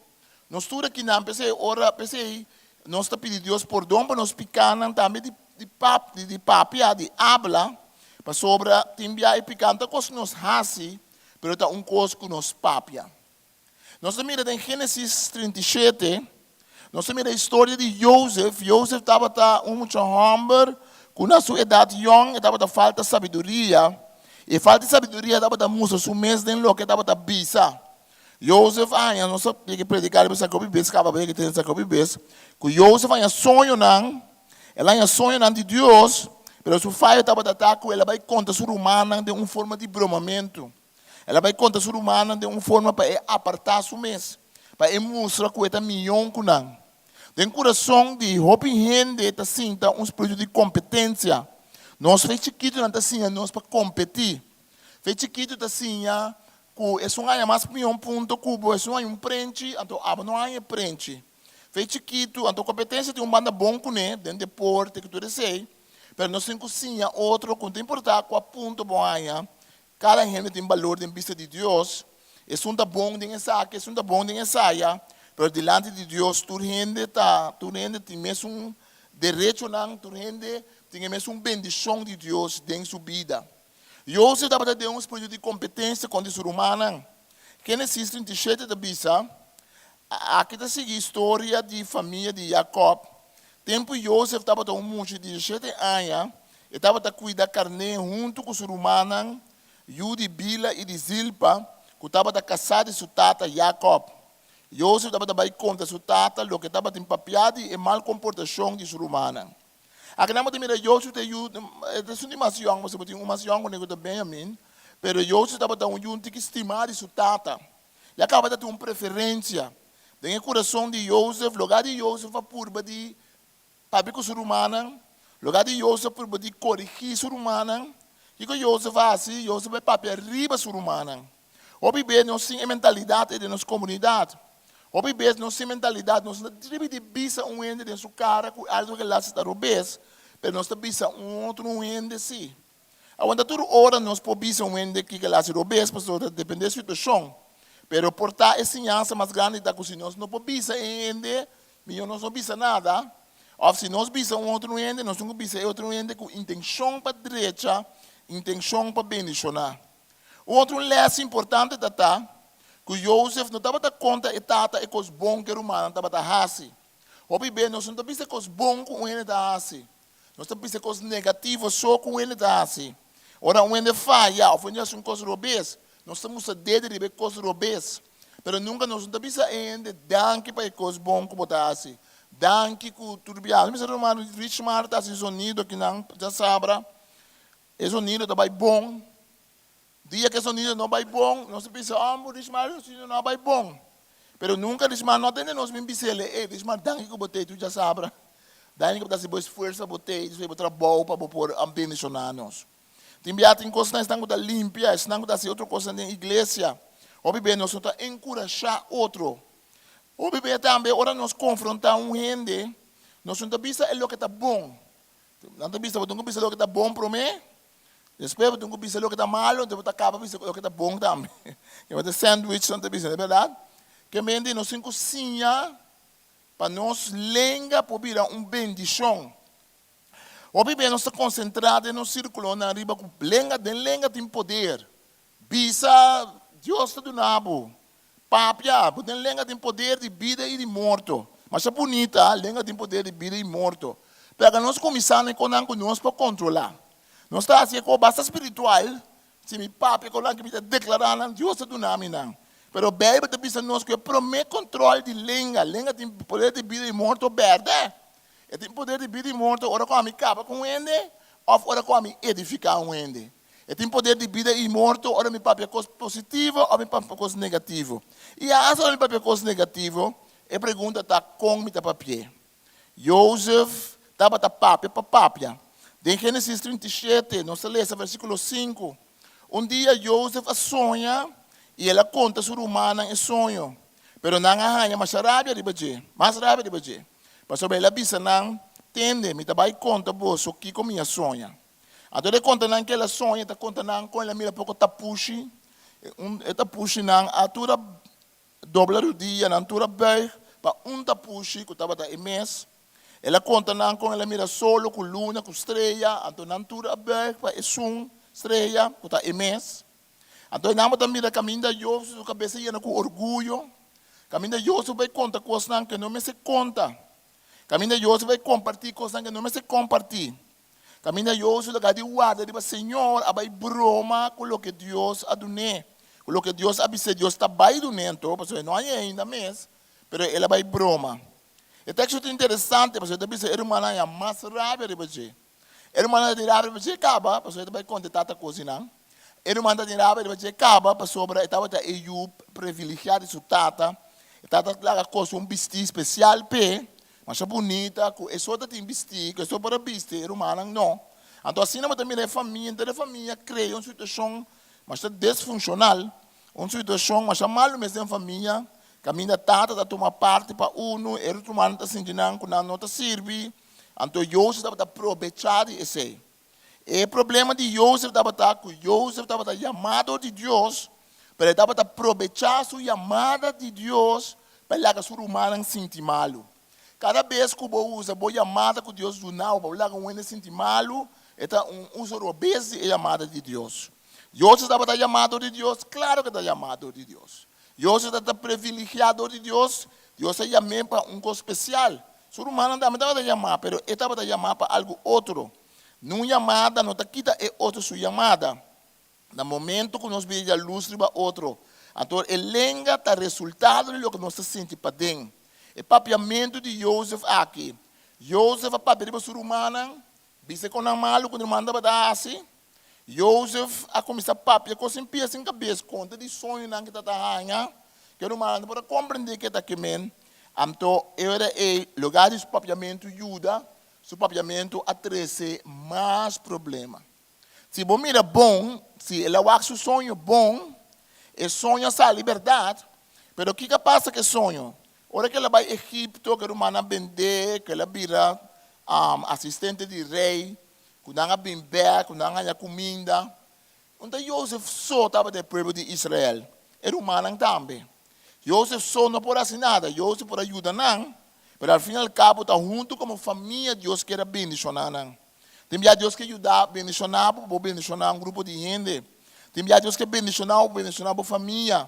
nos tur akinan p'esei ora p'esei nos ta pidi Dios pordon pa nos pikánan tambe di di pap di papia, di abla, pasobra tin bia e piká no ta kos ku nos hasi, pero ta un kos ku nos papia. Nos ta mira den Génesis 37, nos ta mira e historia di Jozef. Jozef tabata un mucha hòmber ku na su edat yòn e tabata falta sabiduria. E falta di sabiduria tabata mustra su mes den loke e tabata bisa. Jozef a haña, nos a yega prediká riba esaki hopi bes kaba, bo yega tende esaki hopi bes, ku Jozef a haña soñonan, el a haña soñonan di Dios, pero su fayo tabata ta ku el a bai konta su rumannan den un forma di bromamentu. El a bai konta su rumannan den un forma pa e apartá su mes, pa e mustra ku e ta mion ku nan. Den kurason di hopi hende ta sinta un spiritu di kompetensia. Nos fe chikitunan ta siña nos pa kompetí. Fe chikitu ta siña. Ku esun haña mas mion punto ku bo, esun haña un prenchi, anto abo no haña e prenchi. Fe chikitu, anto kompetensia tin un banda bon kuné den deporte ku tur esei, pero nos tin ku siña otro ku no ta importá kua punto bo haña, kada hende tin balor den bista di Dios. Esun ta bon den esaki, esun ta bon den esaya, pero dilanti di Dios tur hende ta, tur hende tin mesun derechonan, tur hende tin e mesun bendishon di Dios den su bida. Josef tabata den un spiritu di kompetensia kontra su rumannan. Génesis 37 ta bisa, Aki ta sigui historia di famia di Jakòb. Tempu Josef tabata un mucha di diesshete aña, e tabata kuida karné huntu ku su rumannan, yu di Bila i di Zilpa, ku tabata kasá di su tata Jakòb. Josef tabata bai konta su tata loke tabatin papiá di e mal komportashon di su rumannan. Akinan bo ta mira Josef ta e yu, e ta esun di mas yòn, pasobra bo tin un mas yòn ku ta Benjamin, pero Josef tabata un yu un tiki stimá di su tata. Ya kaba ta tin un preferensia den e kurason di Josef, lugá di Josef a purba di papia ku su rumannan, lugá di Josef purba di korigí su rumannan, kiko Josef a hasi? Josef a papia riba su rumannan. Hopi bes nos tin e mentalidat ei den nos komunidat. Hopi bes nos tin mentalidat, nos no ta tribi di bisa un hende den su kara ku algu ke el hasi ta robes, pero nos ta bisa un otro un hende si. Awor tur ora nos por bisa un hende kiko el hasi robes, pasobra ta depende e situashon. Pero por ta e siñansa mas grandi ta ku si nos no por bisa e hende, mihó nos no bisa nada. Òf si nos bisa un otro hende, nos tin ku bisa e otro hende ku intenshon pa drecha, intenshon pa bendishoná. Un otro lès importante ta ta ku Josef no tabata konta e tata e kos bon ku e rumannan tabata hasi. Hopi bes nos no ta bisa e kos bon ku un hende ta hasi. Nos ta bisa e kos negativo so ku un hende ta hasi. Ora un hende faya òf un hende hasi un kos robes, nos ta mustra dede riba e kos robes. Pero nunka nos no ta bisa e hende danki pa e kos bon ku bo ta hasi. Danki ku tur biaha. Mi bisa ruman Richmar ta hasi zonido akinan djasabra. E zonido ta bai bon. Dia ku e zonido no bai bon, nos ta bisa, Oh, bo Richmar, e zonido no a bai bon. Pero nunka Richmar no a tende nos bin bis'el, Ey, Richmar, danki ku bo t'ei tur djasabra. Danki ku bo ta hasi bo esfuerso pa bo t'ei, despues bo trabou pa bo por bendishoná nos. Tin bia tin kosnan esnan ku ta limpia, esnan ku ta hasi otro kosnan den iglesia. Hopi bes nos no ta enkurashá otro. Hopi bes tambe ora nos konfrontá un hende, nos no ta bisa e loke ta bon. Nan ta bisa, bo tin ku bisa loke ta bon promé, despues bo tin ku bisa loke ta malu, anto bo ta kaba bisa loke ta bon tambe. Kende ta sandwich nan ta bisa, no bèrdat? Ke mente nos tin ku siña pa nos lenga por bira un bendishon. Hopi bes nos ta konsentrá den nos sírkulonan riba ku lenga, den lenga tin poder. Bisa, Dios ta duna bo. Papia, bo den lenga tin poder di bida i di morto. Masha bunita, lenga tin poder di bida i morto. Pero nos kuminsá na e konan ku nos por kontrolá. Nos ta hasi e kos basta spiritual, si mi papia konan ku mi ta deklará nan, Dios ta duna mi nan. Pero Beibel ta bisa nos ku e promé kontrol di lenga, lenga tin poder di bida i morto bèrdè. E tin poder di bida i morto ora ku ami kaba ku un hende òf ora ku ami edifiká un hende. E tin poder di bida i morto ora mi papia kos positivo òf mi papia kos negativo. I asta ora mi papia kos negativo, e pregunta ta kon mi ta papi'é. Jozef tabata papia pa papia. Den Génesis 37, nos ta lesa versíkulo 5, Un dia Jozef a soña i el a konta su rumannan e soño, pero nan a haña masha rabia riba dje, mas rabia riba dje, pasobra el a bisa nan, Tende, mi ta bai konta boso kiko mi a soña. Anto el e konta nan ke el a soña, e ta konta nan kon el a mira poko tapushi, un e tapushinan a tur a dobla rudia, nan tur a buig pa un tapushi ku tabata e mes. El a konta nan kon el a mira solo ku luna ku strea, anto nan tur a buig pa esun strea ku ta e mes. Anto e nan bo ta mira kaminda Josef su kabes a yena ku orguyo, kaminda Josef bai konta kosnan ku e no mester konta, kaminda Josef bai kompartí kosnan ku e no mester kompartí. Kaminda Josue ta di warda riba Señor a bai broma ku loke Dios a dun'é, ku loke Dios a bis'é Dios ta bai dun'é anto, pasobra e no hañ'é ainda mes, pero el a bai broma. E teksto ta interesante pasobra e ta bisa e rumannan haña mas rabia riba dje. E rumannan ta tin rabia riba dje kaba pasobra e ta bai konta e tata kos di nan. E ruman ta tin rabia riba dje kaba pasobra e tabata e yu previligiá di su tata. E tata laga kosi un bistí spesial p'e. Masha bunita ku e so ta tin bistí, ku e so por a bisti, e rumannan no. Anto asina bo ta mira e famia, henter e famia krea un situashon masha desfunshonal. un situashon masha malu mes den famia, kaminda tata ta tuma parti pa unu, e otro rumannan ta sinti nan ku nan no ta sirbi, anto Josef tabata probechá di esei. E problema di Josef tabata ku Josef tabata yamá dor di Dios, pero e tabata probechá su yamada di Dios pa e laga su rumannan sinti malu. Kada bes ku bo usa bo yamada ku Dios duna bo pa bo laga un hende sinti malu, e ta un uso robes di e yamada di Dios. Josef tabata yamá dor di Dios? Klaro ku e ta yamá dor di Dios. Josef tabata previligiá dor di Dios? Dios a yam'é pa un kos spesial. Su rumannan tambe tabata yamá, pero e tabata yamá pa algu otro. Nun yamada no ta kita e otro su yamada. Na momento ku nos bira lus riba otro, anto e lenga ta resultado di loke nos ta sinti paden. E papiamentu di Josef aki, Josef a papia riba su rumannan, bisa kon nan malu ku nan rumannan tabata hasi. Josef a kuminsá papia kos sin pia sin kabes, konta di soñonan ku e tabata haña, ku e rumannan no por a komprendé ke ta kimen. Anto e ora ei, lugá di su papiamentu yuda, Su papiamentu a trese mas problema. Si bo mira bon, si el a wak su soño bon, e soño a sali bèrdat, pero kiko a pasa ku e soño? Ora ku el a bai Egipto, ku e rumannan a bend'é, ku el a bira asistente di rei, ku nan a bin bèk, ku nan a haña kuminda, No ta Josef so tabata e pueblo di Israel, e rumannan tambe. Josef so no por hasi nada, Josef por a yuda nan, pero al fin al cabo ta huntu como famia Dios kier a bendiciona nan. Tin bia Dios ke yuda bendiciona bo pa bo bendiciona un grupo di hende. Tin bia Dios ke bendiciona bo pa bendiciona bo famia.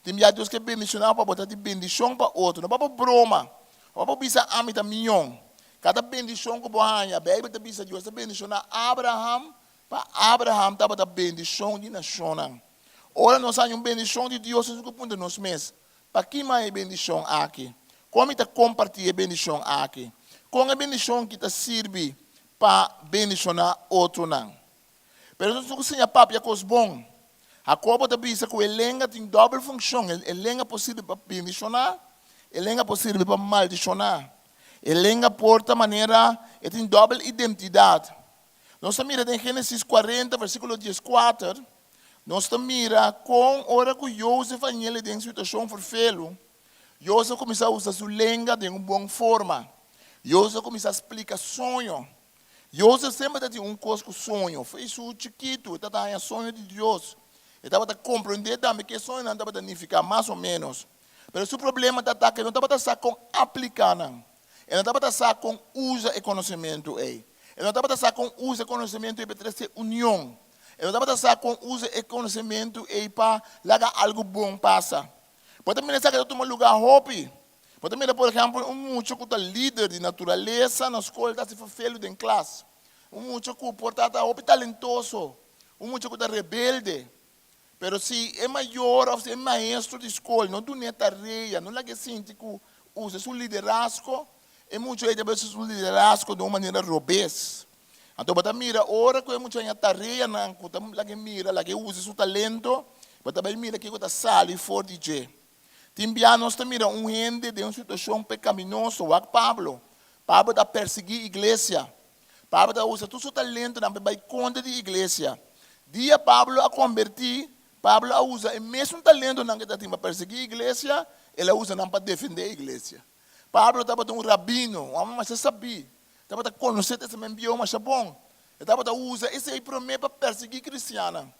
Tin bia Dios ke bendiciona bo pa bo ta di bendicion pa otro, no pa bo broma, no pa bo bisa ami ta mion. Kada bendicion ku bo haña, Bijbel ta bisa Dios ta bendiciona Abraham Pa Abraham tabata bendishon di nashonnan. Ora nos haña un bendishon di Dios, nos tin ku puntra nos mes, Pa ki mi haña e bendishon aki? Kon mi ta kompartí e bendishon aki? Kon e bendishon aki ta sirbi pa bendishoná otronan? Pero nos tin ku siña papia kos bon. Hakobo ta bisa ku e lenga tin dòbel funshon, e lenga por sirbi pa bendishoná, e lenga por sirbi pa maldishoná. E lenga por ta manera e tin dòbel identidat. Nos ta mira den Génesis kuarenta, versíkulo dieskuater, nos ta mira kon ora ku Jozef a ñele den situashon ferfelu, Jozef kuminsá usa su lenga den un bon forma. Jozef kuminsá splika soño. Jozef semper ta tin un kos ku soño. Fo'i su chikitu e tabata haña soño di Dios. E tabata komprendé tambe ke soñonan tabata nifiká mas o ménos. Pero su problema tabata ku e no tabata sa kon apliká nan. E no tabata sa kon usa e konosementu ei. E no tabata sa kon usa e konosementu ei pa trese union. E no tabata sa kon usa e konosementu ei pa laga algu bon pasa. Bo ta mira esaki ta tuma lugá hopi. Bo ta mira, por ehèmpel, un mucha ku ta lider di naturalesa na skol ta hasi ferfelu den klas. Un mucha ku por ta ta hopi talentoso. Un mucha ku ta rebelde. Pero si e mayor of si e maestro di skol no dun'é tarea, no lag'é sinti ku usa su liderazgo, e mucha ei ta bai usa su liderazgo den un manera robes. Anto bo ta mira ora ku e mucha haña tareanan ku ta lag'é mira, lag'é usa su talento, bo ta bai mira kiko ta sali for di dje. Tin bia nos ta mira un hende den un situashon pekaminoso, wak Pablo. Pablo ta persiguí iglesia. Pablo ta usa tur su talentonan pa e bai kontra di iglesia. Dia Pablo a kombertí, Pablo a usa e mesun talentonan ku e ta tin pa persiguí iglesia, el a usa nan pa defendé iglesia. Pablo tabata un rabino, un hòmber masha sabí, tabata konosé Testament Bieu masha bon. E tabata usa esei promé pa persiguí kristiannan.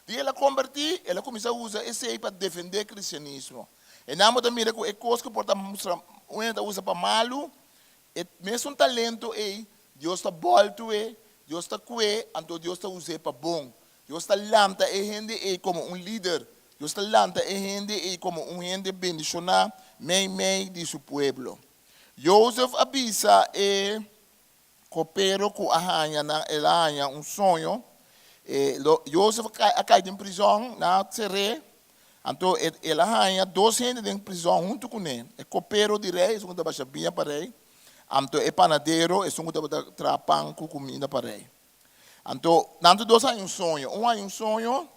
Dia el a kombertí, el a kuminsá usa esei pa defendé kristianismo. E nan bo ta mira ku e kos ku por ta mustra un hende ta usa pa malu, E mesun talento ei, Dios ta bòltu e, Dios ta ku'é, anto Dios ta us'é pa bon. Dios ta lanta e hende ei komo un lider. Dios ta lanta e hende ei komo un hende bendishoná meimei di su pueblo. Jozef a bisa e kopero ku a haña nan, el a haña un soño. E lo, Jozef a kai den prizòn, nan a ser'é. Anto el a haña dos hende den prizòn huntu kuné, e kopero di rei, esun ku ta basha biña pa rei, anto e panadero, esun ku tabata traha pan ku kuminda pa rei. Anto nan tur dos haña un soño, un haña un soño,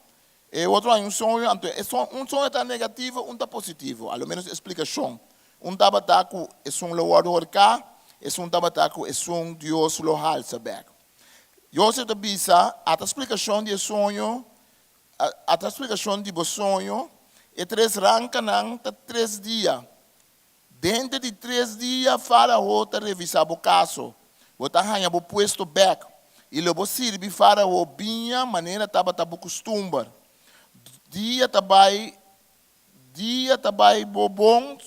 e otro haña un soño, anto e un soño ta negativo, un ta positivo, a lo ménos e splikashon. Un tabata ku esun lo wòrdu horká, esun tabata ku esun Dios lo halsa bèk. Josef ta bisa, Ata splikashon di e soño, A ta splikashon di bo soño. E tres rankanan ta tres dia. Denter di tres dia Fárao ta revisá bo kaso. Bo ta haña bo puesto bèk, i lo bo sirbi Fárao biña manera tabata bo kustumber. Dia ta bai, dia ta bai bo bon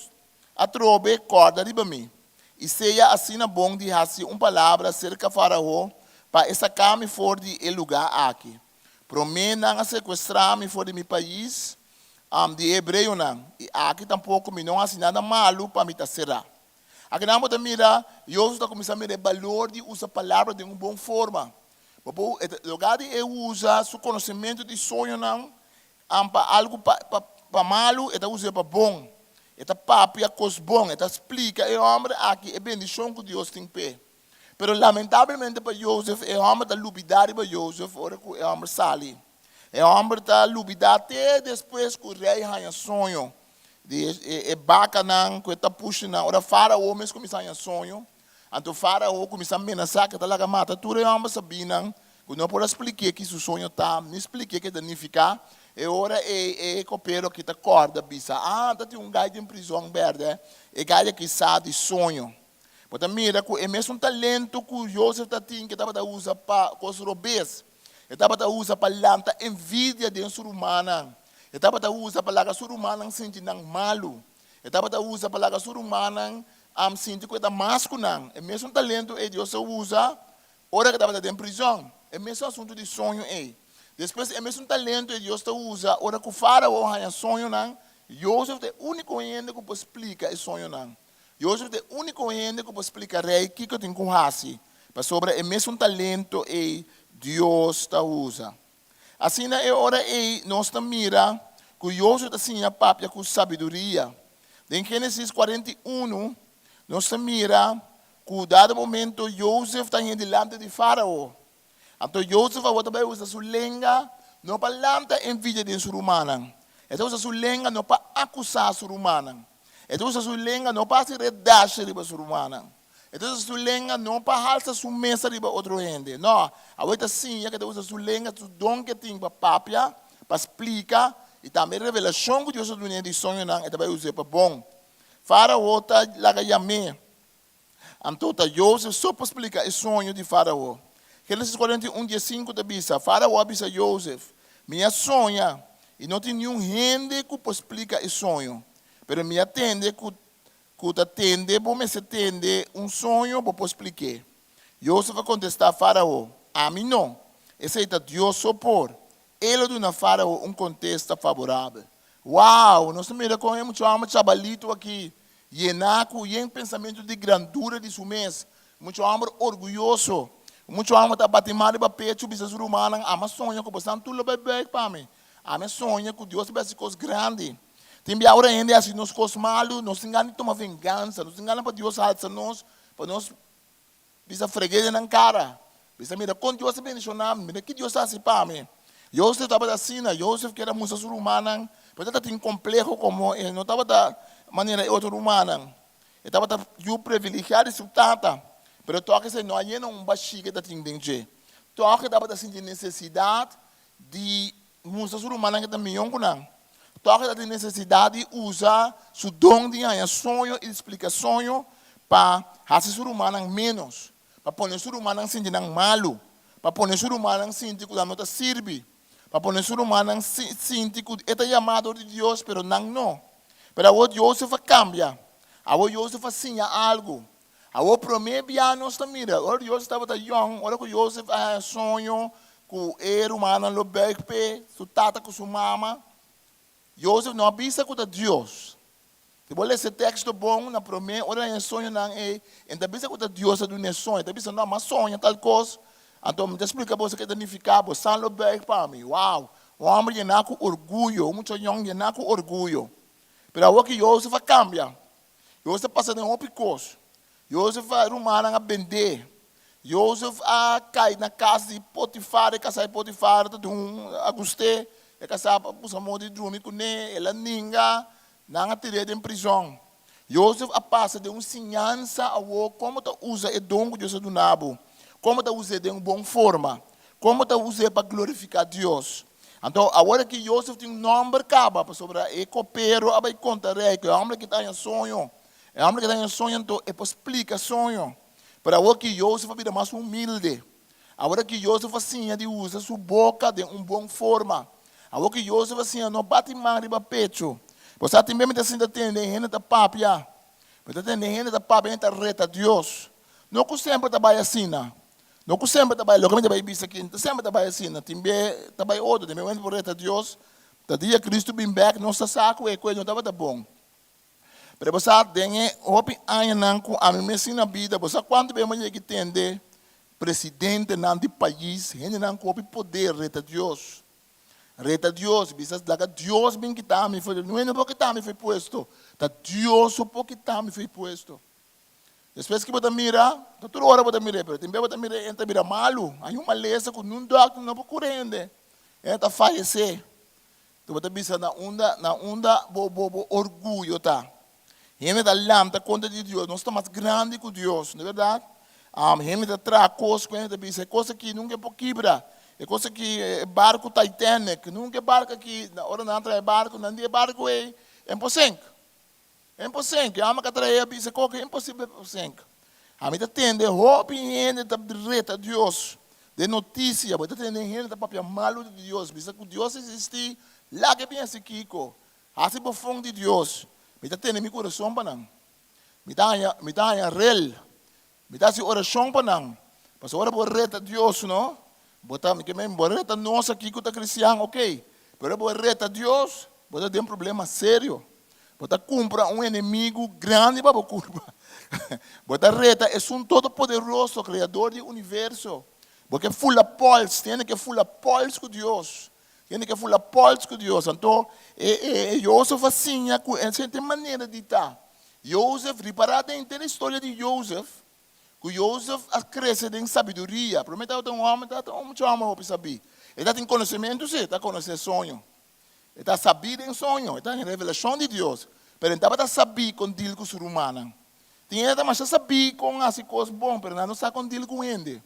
atrobe kòrda riba mi, i sea asina bon di hasi un palabra serka Fárao pa e saka mi for di e lugá aki. Promé nan a sekuestrá mi for di mi pais, di e hebreonan, i aki tampoko mi no hasi nada malu pa mi ta será. Akinan bo ta mira, Jozef ta kuminsá mira e balor di usa palabra den un bon forma. Bo por, e ta, lugá di e usa su konosementu di soñonan pa algu pa, pa, pa malu, e ta us'é pa bon. E ta papia kos bon, e ta splika e hòmber aki e bendishon ku Dios tin p'e. Pero lamentablemente pa Jozef, e hòmber ta lubidá riba Jozef ora ku e hòmber sali. E hòmber ta lubidá te despues ku rei haña soño di e e bakanan ku e tapushinan. Ora Fárao mes kuminsá haña soño, anto Fárao kuminsá menasá ku e ta laga mata tur e hòmber sabínan ku no por a splik'é ki su soño ta, ni splik'é ke ta nifiká. E ora ei e kopero aki ta kòrda bisa, Ah, ta tin un gai den prizòn bèrdè, e gai aki sa di soño. Bo ta mira ku e mesun talento ku Josef ta tin ku e tabata usa pa kos robes, e tabata usa pa lanta envidia den su rumannan, e tabata usa pa laga su rumannan sinti nan malu, e tabata usa pa laga su rumannan sinti ku e ta mas ku nan. E mesun talento ei Dios a usa ora ku e tabata den prizòn. E mesun asuntu di soño ei. Despues e mesun talento ei Dios ta usa ora ku Fárao haña soñonan, Josef ta e úniko hende ku por splika e soñonan. Jozef ta e úniko hende ku por splika rei kiko tin ku hasi, pasobra e mesun talento ei Dios ta usa. Asina e ora ei nos ta mira ku Jozef ta siña papia ku sabiduria. Den Génesis 41 nos ta mira ku dado momento Jozef ta hende dilanti di Fárao. Anto Jozef awor ta bai usa su lenga no pa lanta envidia den su rumannan. E ta usa su lenga no pa akusá su rumannan. E ta usa su lenga no pa hasi redashi riba su rumannan. E ta usa su lenga no pa halsa su mes riba otro hende. No, awor e ta siña ku e ta usa su lenga, su don ku e tin pa papia, pa splika, i tambe e revelashon ku Dios a dun'é di soñonan, e ta bai us'é pa bon. Fárao ta laga yam'é. Anto ta Jozef so por splika e soño di Fárao. Génesis 41, 15 ta bisa, Fárao a bisa Jozef, Mi a soña, i no tin niun hende ku por splika e soño. Pero mi a tende ku ku ta tende bo mester tende un soño, bo por splik'é. Jozef a kontestá Fárao, Ami no, esei ta Dios so por. El a duna Fárao un kontesta faborabel. Wow! Nos ta mira kon e mucha hòmber chabalitu akí, yená ku yen pensamentu di grandura di su mes, mucha hòmber orguyoso, mucha hòmber ta bati man riba pechu bisa su rumannan, Ami a soña ku bosan tur lo bai buig pa mi. Ami a soña ku Dios ta bai hasi kos grandi. Tin bia ora hende hasi nos kos malu, nos tin gana di tuma vengansa, nos tin gana pa Dios halsa nos, pa nos Bisa freg'é den nan kara. Bisa, Mira kon Dios a bendishoná mi, mira ki Dios a hasi pa mi. Yosef tabata asina. Yosef kier a mustra su rumannan, pero e tabata tin kompleho komo e no tabata manera e otro rumannan. E tabata yu privilegiá di su tata, pero tòg esei no a yena un bashí ku e ta tin den dje. Tòg e tabata sinti nesesidat di mustra su rumannan ku e ta mihó ku nan. Tòg e ta tin nesesidat di usa su don di haña soño i di splika soño pa hasi su rumannan ménos, pa pone su rumannan sinti nan malu, pa pone su rumannan sinti ku nan no ta sirbi, pa pone su rumannan sinti ku e ta yamá dor di Dios pero nan no. Pero awor Josef a kambia. Awor Josef a siña algu. Awor promé bia nos ta mira, ora Josef tabata yòn, ora ku Josef a haña soño ku e rumannan lo bùig p'e, su tata ku su mama, Josef no a bisa ku ta Dios. Si bo lesa e teksto bon, na promé ora el a haña e soñonan ei, e no ta bisa ku ta Dios a dun'é soño, e ta bisa, No, m'a soña tal kos, anto mi ta splika boso ke ta nifiká, bosan lo bùig pa mi. Wow! Un hòmber yená ku orguyo, un mucha yòn yená ku orguyo. Pero awor ki Josef a kambia. Josef a pasa den hopi kos. Josef a rumannan a bend'é. Josef a kai na kas di Potifar, e kasá di Potifar ta dun a gust'é, e kasá a buska moda di drumi kuné, el a ninga, nan a tir'é den prizòn. Josef a pasa den un siñansa awor kon bo ta usa e don ku Dios a duna bo, kon bo ta us'é den un bon forma, kon bo ta us'é pa glorifiká Dios. Anto, awor aki Josef tin un nòmber kaba, pasobra e kopero a bai konta rei ku e hòmber aki ta haña soño. E hòmber aki ta haña soño, anto e por splika soño. Pero awor ki Josef a bira mas humilde. Awor aki Josef a siña di usa su boka den un bon forma. Awor ki Josef a siña no bati man riba pecho. Bo sa tin bes mi ta sinta tende hende ta papia. Mi ta tende hende ta papia, hende ta reta Dios. No ku semper ta bai asina. No ku semper ta bai, loke mi ta bai bisa aki, no ta semper ta bai asina. Tin be ta bai otro, tin be hende por reta Dios. Ta dia Cristo bin bek nos ta sa ku e ku e no tabata bon. Pero bo sa den e hopi añanan ku ami mes tin na bida, bo sa kuantu be mi a yega tende presidentenan di pais, hendenan ku hopi poder reta Dios. Reta Dios, bisa laga Dios bin kita mi for, no hende por kita mi for e puesto, ta Dios so por kita mi for e puesto. Despues ki bo ta mira, ta tur ora bo ta mir'é, pero tin bes bo ta mir'é e ta bira malu, hay un malesa ku niun dòkter no por kura hende, hende ta fayesé. Enton bo ta bisa na unda, na unda bo bo bo orguyo ta? Hende ta lanta kontra di Dios, nos ta mas grandi ku Dios, no bèrdat? Hende ta traha kos ku hende ta bisa e kos aki nunka e por kibra, e kos aki e barku Titanic, nunka e barku aki, ora nan a traha e barku nan di e barku ei e por sink. Imposink, e hòmber ka trae a bisa koke imposibel pa sink. Ami ta tende hopi hende ta reta Dios den notisia, bo ta tende hende ta papia malu di Dios, bisa ku Dios existi, laga e bin hasi kiko, hasi bofon di Dios. Mi ta tene mi kurason pa nan. Mi ta haña, mi ta haña rel. Mi ta hasi orashon pa nan. Pasobra ora bo reta Dios, no, bo ta, mi ke men, bo reta nos aki ku ta kristian, ok, pero ora bo reta Dios, bo ta den problema serio. Bo ta kumpra un enemigu grandi pa bo kurpa. Bo ta reta esun Todopoderoso, Kreador di universo. Bo ke fula pòls, tin hende ke fula pòls ku Dios. Tin hende ke fula pòls ku Dios. Anto, e, e, e Josef a siña ku esei ta e manera di ta. Josef, ripará den henter e historia di Josef, ku Josef a krese den sabiduria. Promé tabata un hòmber, tabata un mucha hòmber hopi sabí. E tabatin konosementu, sí, e ta konosé soño. E ta sabí den soño, e ta den revelashon di Dios, pero e tabata sabí kon dil ku su rumannan. Tin hende ta masha sabí kon hasi kos bon, pero nan no sa kon dil ku hende.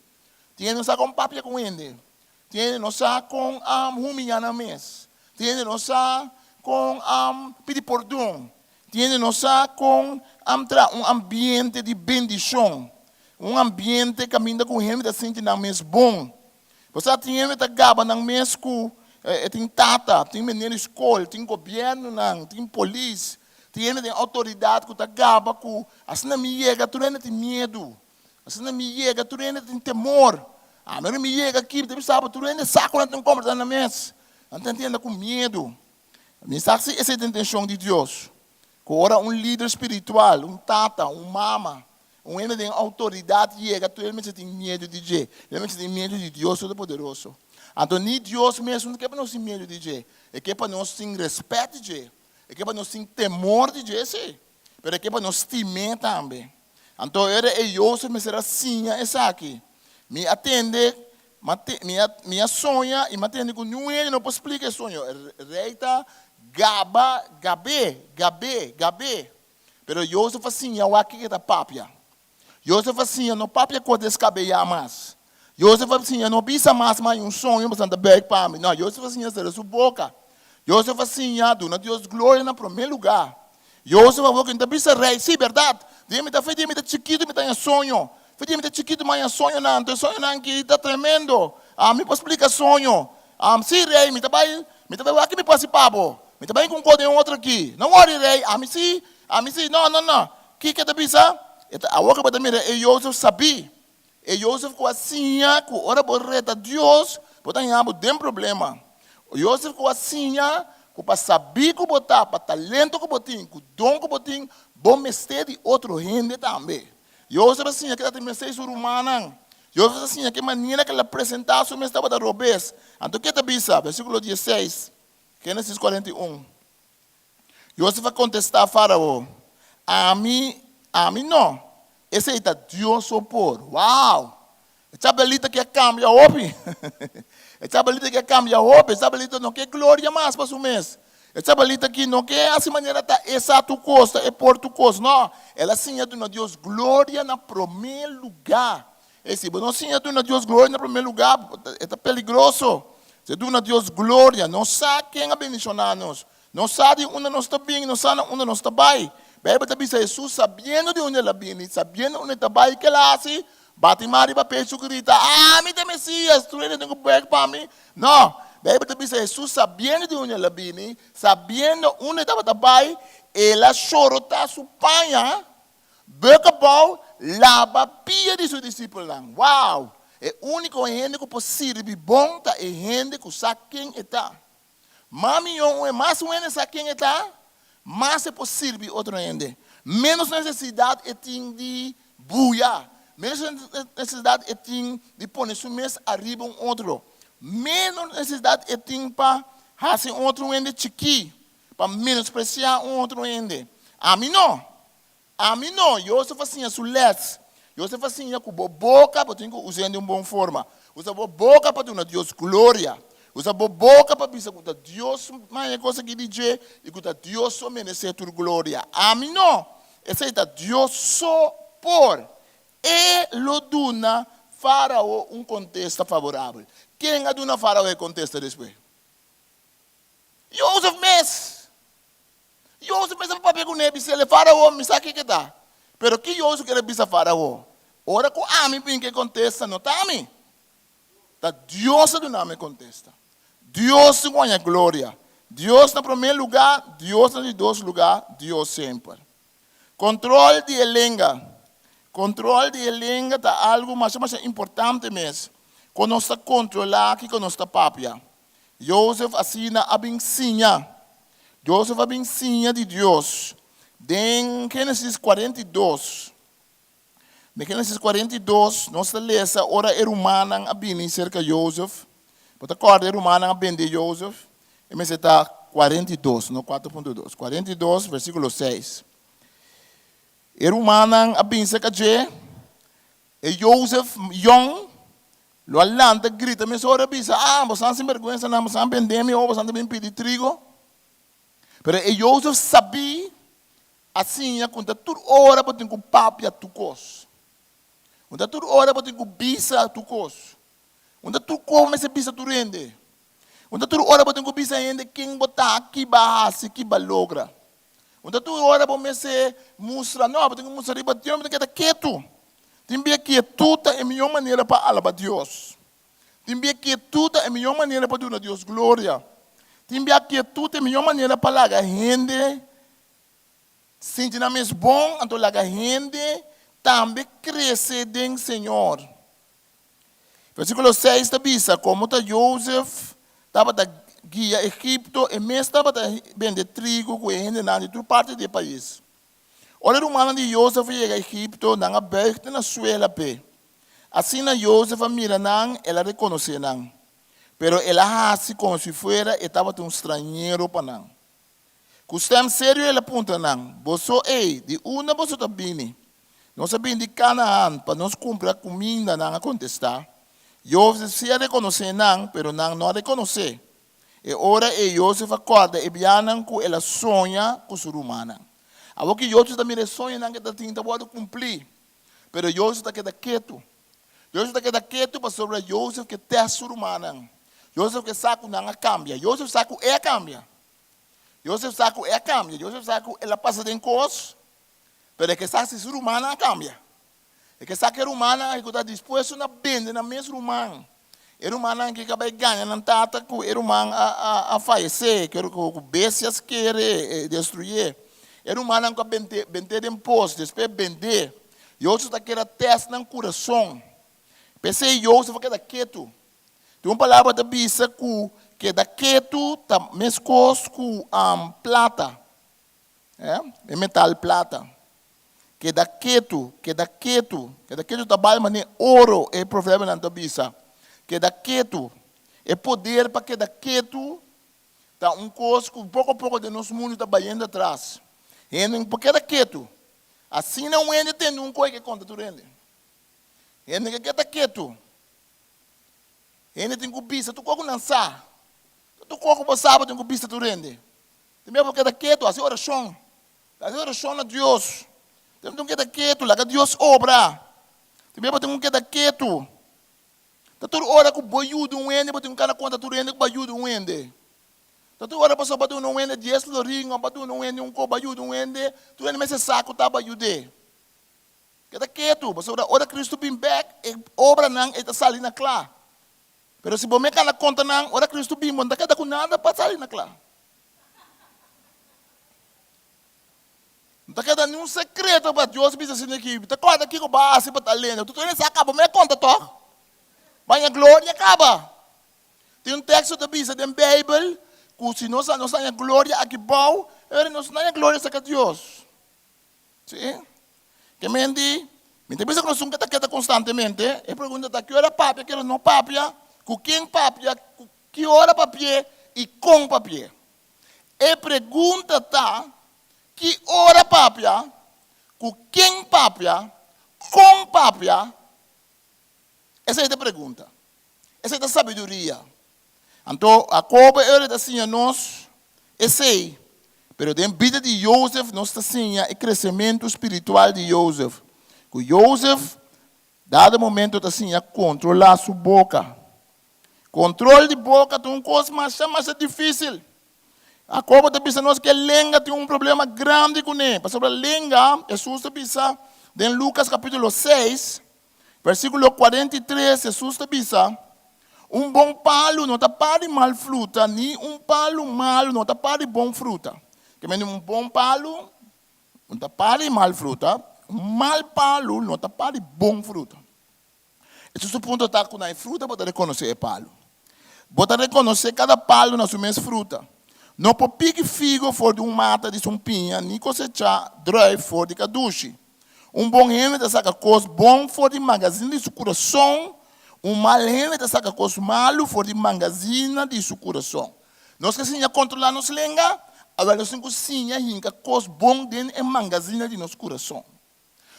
Tin hende no sa kon papia ku hende. Tin hende no sa kon humiyá nan mes. Tin hende no sa kon pidi pordon. Tin hende no sa kon traha un ambiente di bendishon, un ambiente kaminda ku hende ta sinti nan mes bon. Bo sa tin hende ta gaba nan mes ku e tin tata, tin meneer di skol, tin gobièrnunan, tin polis, tin hende den outoridat ku ta gaba ku asina mi yega tur hende tin miedu, asina mi yega tur hende tin temor. Ami ora mi yega aki mi ta bisa bo tur hende sa ku nan tin komportá nan mes, nan ta hende ku miedu. Mi sa si esei ta intenshon di Dios, ku ora un lider spiritual, un tata, un mama, Un hende den outoridat yega tur el mester tin miedu di dje. El mester tin miedu di Dios Todopoderoso. Anto ni Dios mes no ke pa nos tin miedu di dje. E ke pa nos tin respèt di dje. E ke pa nos tin temor di dje, sí, pero e ke pa nos stim'é tambe. Anto ora e Josef mester a siña esaki. Mi a tende, mi a, mi a soña i mi a tende ku niun hende no por splika e soño. E rei ta gaba, gab'é, gab'é, gab'é. Pero Josef a siña wak kiko e ta papia. Josef a siña no papia kos deskabeyá mas. Josef a siña no bisa mas ma un soño pasobra ta bèk pa mi. No, Josef a siña sera su boka. Josef a siña duna Dios gloria na promé lugá. Josef a wak ta bisa rei, sí, bèrdat, dia mi ta fe dia mi ta chikitu mi ta haña soño. Fe dia mi ta chikitu mi a haña soñonan, anto e soñonan aki ta tremendo. Mi por splika soño. Sí, rei, mi ta bai, mi ta bai wak mi por hasi pa bo. Mi ta bai ku un kos den otro aki. No wòri, rei, ami sí, ami sí. No, no, no. Kiko e ta bisa? E ta, awor ku bo ta mira e Josef sabí, e Josef ku a siña ku ora bo reta Dios, bo ta haña bo den problema. Josef ku a siña ku pa sabí ku bo ta, pa talento ku bo tin, ku don ku bo tin, bo mester di otro hende tambe. Josef a siña keda ta mester su rumannan. Josef a siña ku e manera ku el a presentá su mes tabata robes. Anto ke ta bisa? Versíkulo dieseis, Génesis 41. Josef a kontestá Fárao, Ami, ami no. Esei ta Dios so por. Wow! E chabelita ke a kambia hopi. E chabelita ke a kambia hopi. E chabelita no ke gloria mas pa su mes. E chabelita aki no ke hasi manera ta e sa tur kos, ta e por tur kos. No, el a siña duna Dios gloria na promé lugá. E si bo no siña duna Dios gloria na promé lugá, e ta peligroso. Mester duna Dios gloria. Nos sa ken a bendishoná nos. Nos sa di unda nos ta bini, nos sa na unda nos ta bai. Beibel ta bisa Hesus sabiendo di unda el a bini, sabiendo unda e ta bai, ke el a hasi? Bati man riba pechu grita, Ami ta e Mesias! Tur hende tin ku buig pa mi. No! Beibel ta bisa Hesus sabiendo di unda el a bini, sabiendo unda e tabata bai, el a shorotá su paña, buk abou, laba pia di su disipelnan. Wow! E úniko hende ku por sirbi bon ta e hende ku sa ken e ta. Mas mihó un e mas un hende sa ken e ta, mas e por sirbi otro hende. Ménos nesesidat e tin di buya, ménos nesesidat e tin di pone su mes ariba un otro, ménos nesesidat e tin pa hasi un otro hende chikí, pa menospresiá un otro hende. Ami no! Ami no! Josef a siña su lès. Josef a siña ku bo boka bo tin ku us'é den un bon forma. Usa bo boka pa duna Dios gloria. Usa bo boka pa bisa ku ta Dios maña e kos aki di dje i ku ta Dios so meresé tur gloria. Ami no! Esei ta Dios so por. E lo duna Fárao un kontesta favorabel. Ken a duna Fárao e kontesta despues? Josef mes! Josef mester a papia ku ne bis'é, Farao, mi sa kiko ta. Pero ki Josef kere bisa Farao? Ora ku ami bin ku e kontesta, no ta ami. Ta Dios a duna mi e kontesta. Dios tin ku haña gloria. Dios na promé lugá, Dios na di dos lugá, Dios semper. Kontrol di e lenga. Kontrol di e lenga ta algu masha masha importante mes. Kon nos ta kontrolá kiko nos ta papia. Josef asina a bin siña. Josef a bin siña di Dios. Den Génesis 42, den Génesis 42 nos ta lesa ora e rumannan a bini serka Josef. Bo ta kòrda e rumannan a bende Josef? E mester ta 42, no 4.2. 42 versíkulo 6. E rumannan a bin serka dje. E Josef yòn lo a lanta grita mesora bisa, Ah, bosan sinbergwensanan, bosan bende mi, o bosan ta bin pidi trigo. Pero e Josef sabí a siña ku ta tur ora bo tin ku papia tur kos. Un ta tur ora bo tin ku bisa tur kos. Un ta tur kos bo mester bisa tur hende. Un ta tur ora bo tin ku bisa hende ken bo ta, ki bo a hasi, ki bo a logra. Un ta tur ora bo mester mustra, no, bo tin ku mustra riba Dios, bo tin keda ketu. Tin bia kietud ta e mihó manera pa alaba Dios. Tin bia kietud ta e mihó manera pa duna Dios gloria. Tin bia kietud ta e mihó manera pa laga hende sinti nan mes bon, anto laga hende tambe krese den Señor. Versíkulo seis ta bisa, Komo ta Jozef tabata guia Egipto, e mes tabata bende trigo ku e hendenan di tur parti di e pais. Ora e rumannan di Jozef a yega Egipto, nan a buig te na suela p'e. Asina Jozef a mira nan, el a rekonosé nan. Pero el a hasi komo si fuera e tabata un strañero pa nan. Ku stèm serio el a puntra nan, Boso ei, di unda boso ta bini? Nos a bini di Kanaan pa nos kumpra kuminda, nan a kontestá. Yosef sí a rekonosé nan, pero nan no a rekonos'é. E ora ei Yosef a kòrda e bianan ku el a soña ku su rumannan. Awor ku Yosef ta mira e soñonan ku e ta tin ta wòrdu kumplí, pero Yosef ta keda ketu. Yosef ta keda ketu pasobra Yosef ke tèst su rumannan. Yosef ke sa ku nan a kambia. Yosef sa ku e a kambia. Josef sa ku e a kambia. Josef sa ku el a pasa den kos, pero e ke sa si su rumannan a kambia. E ke sa ku e rumannan aki ku ta dispuesto na bende nan mes ruman. E rumannan aki ku a bai gaña nan tata ku e ruman a a a fayesé, ku bestias kere destruyé. E rumannan ku a bent'é bent'é den pos, despues bend'é. Josef ta keda tèst nan kurason. P'esei Josef a keda ketu. Tin un palabra ta bisa ku keda ketu ta meskos ku plata, e metal plata. Keda ketu, keda ketu, keda ketu ta bai manera oro, e proverbionan ta bisa. Keda ketu. E poder pa keda ketu ta un kos ku poko poko den nos mundu ta bayendo atras. Hende no por keda ketu. Asina un hende tende un kos e ke konta tur hende. Hende ke keda ketu. Hende tin ku bisa tur kos ku nan sa. Tur kos ku bo sa bo tin ku bisa tur hende. Tin bia bo keda ketu, hasi orashon. Hasi orashon na Dios. Tin bia bo tin ku keda ketu, laga Dios obra. Tin bia bo tin ku keda ketu. Ta tur ora ku bo yuda un hende, bo tin ku kana konta tur hende ku bo a yuda un hende. Ta tur ora pasobra bo a duna un hende dies florin òf bo a duna un hende un kos, bo a yuda un hende, tur hende mester sa ku ta bo a yud'é. Keda ketu, pasobra ora Kristu bin bèk, e obranan ei ta sali na kla. Pero si bo me kana konta nan, ora Kristu bin, bo no ta keda ku nada pa sali na kla. No ta keda niun sekreto pa Dios bisa asina aki, Ta kòrda kiko bo a hasi pa ta lenda. Tur hende sa kaba, bo me konta tòg. Baña gloria kaba. Tin un teksto ta bisa den Beibel ku si nos nos haña gloria aki bou, e ora nos no haña gloria serka Dios. Sí. Ke men di, mi ta bisa ku nos nunka ta keda konstantemente. E pregunta ta, ki ora papia, ki ora no papia, ku ken papia, ku ki ora papi'é i kon papi'é. E pregunta ta, ki ora papia, ku ken papia, kon papia? Esei ta e pregunta. Esei ta sabiduria. Anto Jacobo e ora ta siña nos esei. Pero den bida di Josef nos ta siña e kresementu spiritual di Josef. Ku Josef dado momento ta siña kontrolá su boka. Kontrol di boka ta un kos masha masha difísil. Jacobo ta bisa nos ku e lenga tin un problema grandi kuné. Pasobra lenga, Hesus ta bisa den Lukas kapítulo seis, Versíkulo 43, Hesus ta bisa, Un bon palu no ta pari mal fruta, ni un palu malu no ta pari bon fruta. Ke mende un bon palu no ta pari mal fruta, un mal palu no ta pari bon fruta. Hesus su punto ta ku na e fruta bo ta rekonosé e palu. Bo ta rekonosé kada palu na su mes fruta. No por piki figo for di un mata di sumpiña ni kosechá druif for di kadushi. Un bon hende ta saka kos bon for di magazina di su kurason, un mal hende ta saka kos malu for di magazina di su kurason. Nos ke siña kontrolá nos lenga? Awèl nos tin ku siña hinka kos bon den e magazina di nos kurason.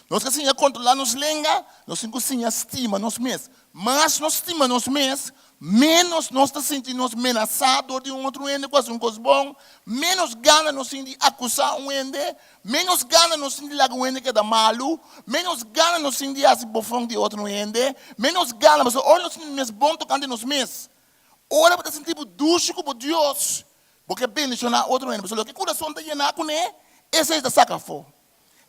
Nos ke siña kontrolá nos lenga, nos tin ku siña stima nos mes. Mas nos stima nos mes, ménos nos ta sinti nos menasá dor di un otro hende ku hasi un kos bon, ménos gana nos tin di akusá un hende, ménos gana nos tin di laga un hende keda malu, ménos gana nos tin di hasi bofon di otro hende, ménos gana, pasobra ora nos sinti mes bon tokante nos mes, ora bo ta sinti bo dushi ku bo Dios, bo ke bendishoná otro hende, pasobra loke kurason ta yená kuné, esei ta saka afó.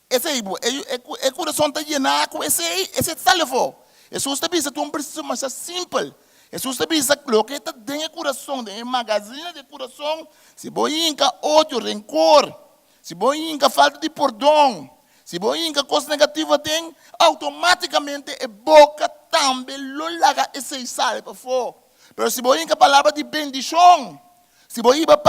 Esei bo, e kurason ta yená ku esei, esei ta sali afó. Hesus ta bisa tur un prinsipio masha simpel. Hesus ta bisa loke ta den e kurason, den e magazina di e kurason, si bo hinka odio, renkor, si bo hinka falta di pordon, si bo hinka kos negativo aden, outomátikamente e boka tambe lo laga esei sali pafó. Pero si bo hinka palabra di bendishon, Si bo hiba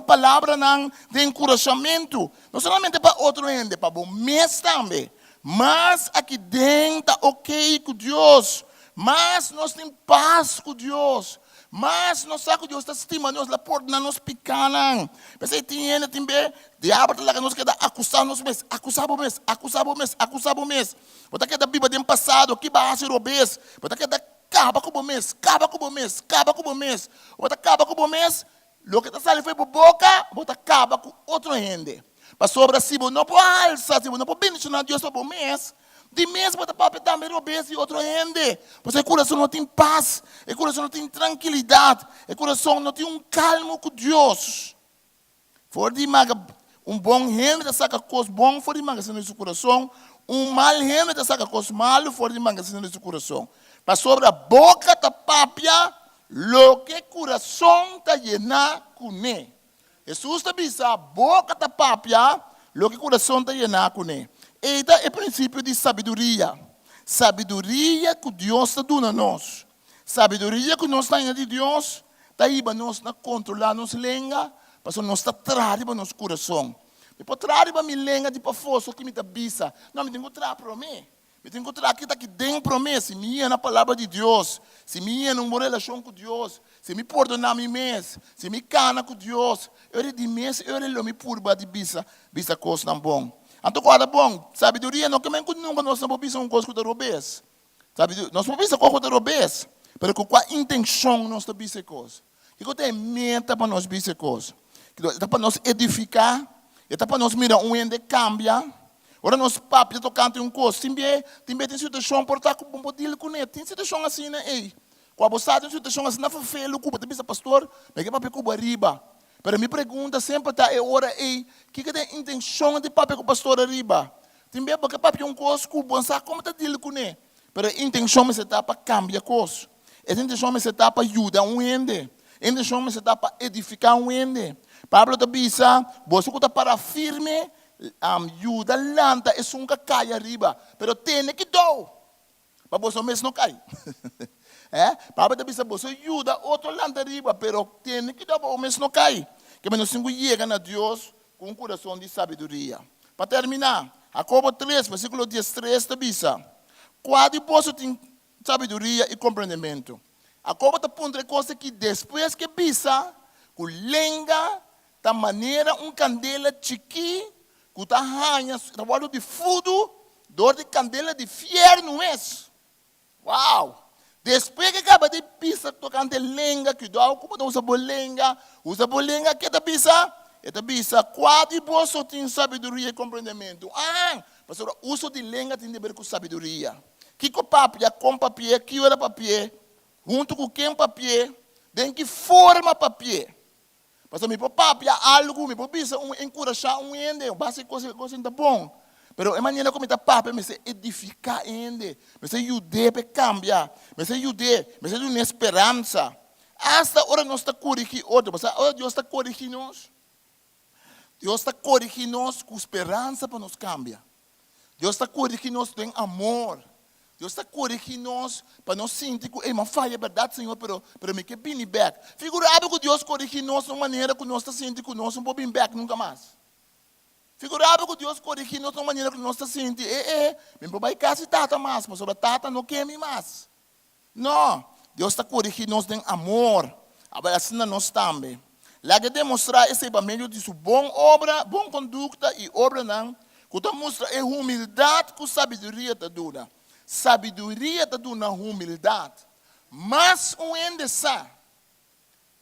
palabranan di enkurashamentu, no solamente pa otro hende, pa bo mes tambe. Mas aki den ta okey ku Dios, mas nos tin pas ku Dios, mas nos sa ku Dios ta stima nos, el a pordona nos pikanan. P'esei tin hende tin be, diabel ta laga nos keda akusá nos mes, akusá bo mes, akusá bo mes, akusá bo mes. Bo ta keda biba den pasado, ki bo a hasi robes, bo ta keda Kaba ku bo mes, kaba ku bo mes, kaba ku bo mes. Bo ta kaba ku bo mes, loke ta sali for bo boka, bo ta kaba ku otro hende. Pasobra si bo no por alsa, si bo no por bendishoná Dios pa bo mes, di mes bo ta papia tambe robes di otro hende. Pasobra e kurason no tin pas, e kurason no tin trankilidat, e kurason no tin un kalmo ku Dios. For di maga, un bon hende ta saka kos bon for di magasina di su kurason, un mal hende ta saka kos malu for di magasina di su kurason. Pasobra boka ta papia loke kurason ta yená kuné. Hesus ta bisa, Boka ta papia loke kurason ta yená kuné. Ei ta e prinsipio di sabiduria. Sabiduria ku Dios ta duna nos. Sabiduria ku nos ta haña di Dios ta hiba nos na kontrolá nos lenga, pasobra nos ta traha riba nos kurason. Mi por traha riba mi lenga di pafó so ki mi ta bisa. No, mi tin ku traha promé. Mi tin ku traha kita aki den promé. Si mi yena Palabra di Dios, si mi yena un bon relashon ku Dios, si mi pordoná mi mes, si mi kana ku Dios, e ora di mes e ora lo mi purba di bisa bisa kosnan bon. Anto ku ora bon, sabiduria no ke men ku nunka nos no por bisa un kos ku ta robes. Sabi, nos por bisa kos ku ta robes, pero ku kua intenshon nos ta bisa e kos? Kiko ta e meta pa nos bisa e kos? E ta pa nos edifiká? E ta pa nos mira un hende kambia? Ora nos papia tokante un kos, tin bia tin bia tin situashon por ta ku bo por dil kuné. Tin situashon asina ei. Ku abo sa den un situashon asina ferfelu ku bo ta bisa, Pastor, mi ke papia ku bo ariba. Pero mi pregunta semper ta e ora ei, kiko ta e intenshon di papia ku pastor ariba? Tin bes bo ke papia un kos ku bo no sa komo ta deal kuné, pero e intenshon mester ta pa kambia kos. E intenshon mester ta pa yuda un hende. E intenshon mester ta pa edifiká un hende. Pablo ta bisa, Boso ku ta para firme, yuda lanta esun ku a kai ariba, pero tene kidou pa boso mes no kai. Eh? Pablo ta bisa, Boso yuda otro lanta ariba, pero tene kidou pa bo mes no kai. Ke nos tin ku yega na Dios ku un kurason di sabiduria. Pa terminá, Jakobo tres, versíkulo diestres ta bisa, Kua di boso tin sabiduria i komprendementu? Jakobo ta puntra e kos aki despues ku e bisa ku lenga ta manera un kandela chikí ku ta haña, ta wòrdu di fudu dor di kandela di fièrnu mes. Wow! Despues ku e kaba di bisa tokante lenga, kuidou ku bo ta usa bo lenga, usa bo lenga, ke ta bisa? E ta bisa, Kua di boso tin sabiduria i komprendementu? Ah! Pasobra uso di lenga tin di ber ku sabiduria. Kiko papia, kon papi'é, ki ora papi'é, huntu ku ken papi'é, den ki forma papi'é. Pasobra mi por papia algu, mi por bisa un enkurashá un hende, base kos e kos ta bon. Pero e manera ku mi ta papia mester edifiká e hende, mester yud'é pa e kambia, mester yud'é, mester dun'é speransa. Asta ora nos ta korigí otro, pasobra ora Dios ta korigí nos, Dios ta korigí nos ku speransa pa nos kambia. Dios ta korigí nos den amor. Dios ta korigí nos pa nos sinti ku, ey, mi a faya bèrdat, Señor, pero, pero mi ke bini bèk. Figurá bo ku Dios korigí nos na un manera ku nos ta sinti ku nos no por bini bèk nunka mas. Figurá bo ku Dios korigí nos na un manera ku nos ta sinti, e, e, mi no por bai kas di Tata mas, pasobra Tata no ke mi mas. No, Dios ta korigí nos den amor. Abel asina nos tambe. Laga e demostrá esei pa medio di su bon obra, bon kondukta i obranan ku ta mustra e humildat ku sabiduria ta duna. Sabiduria ta duna humildat. Mas un hende sa,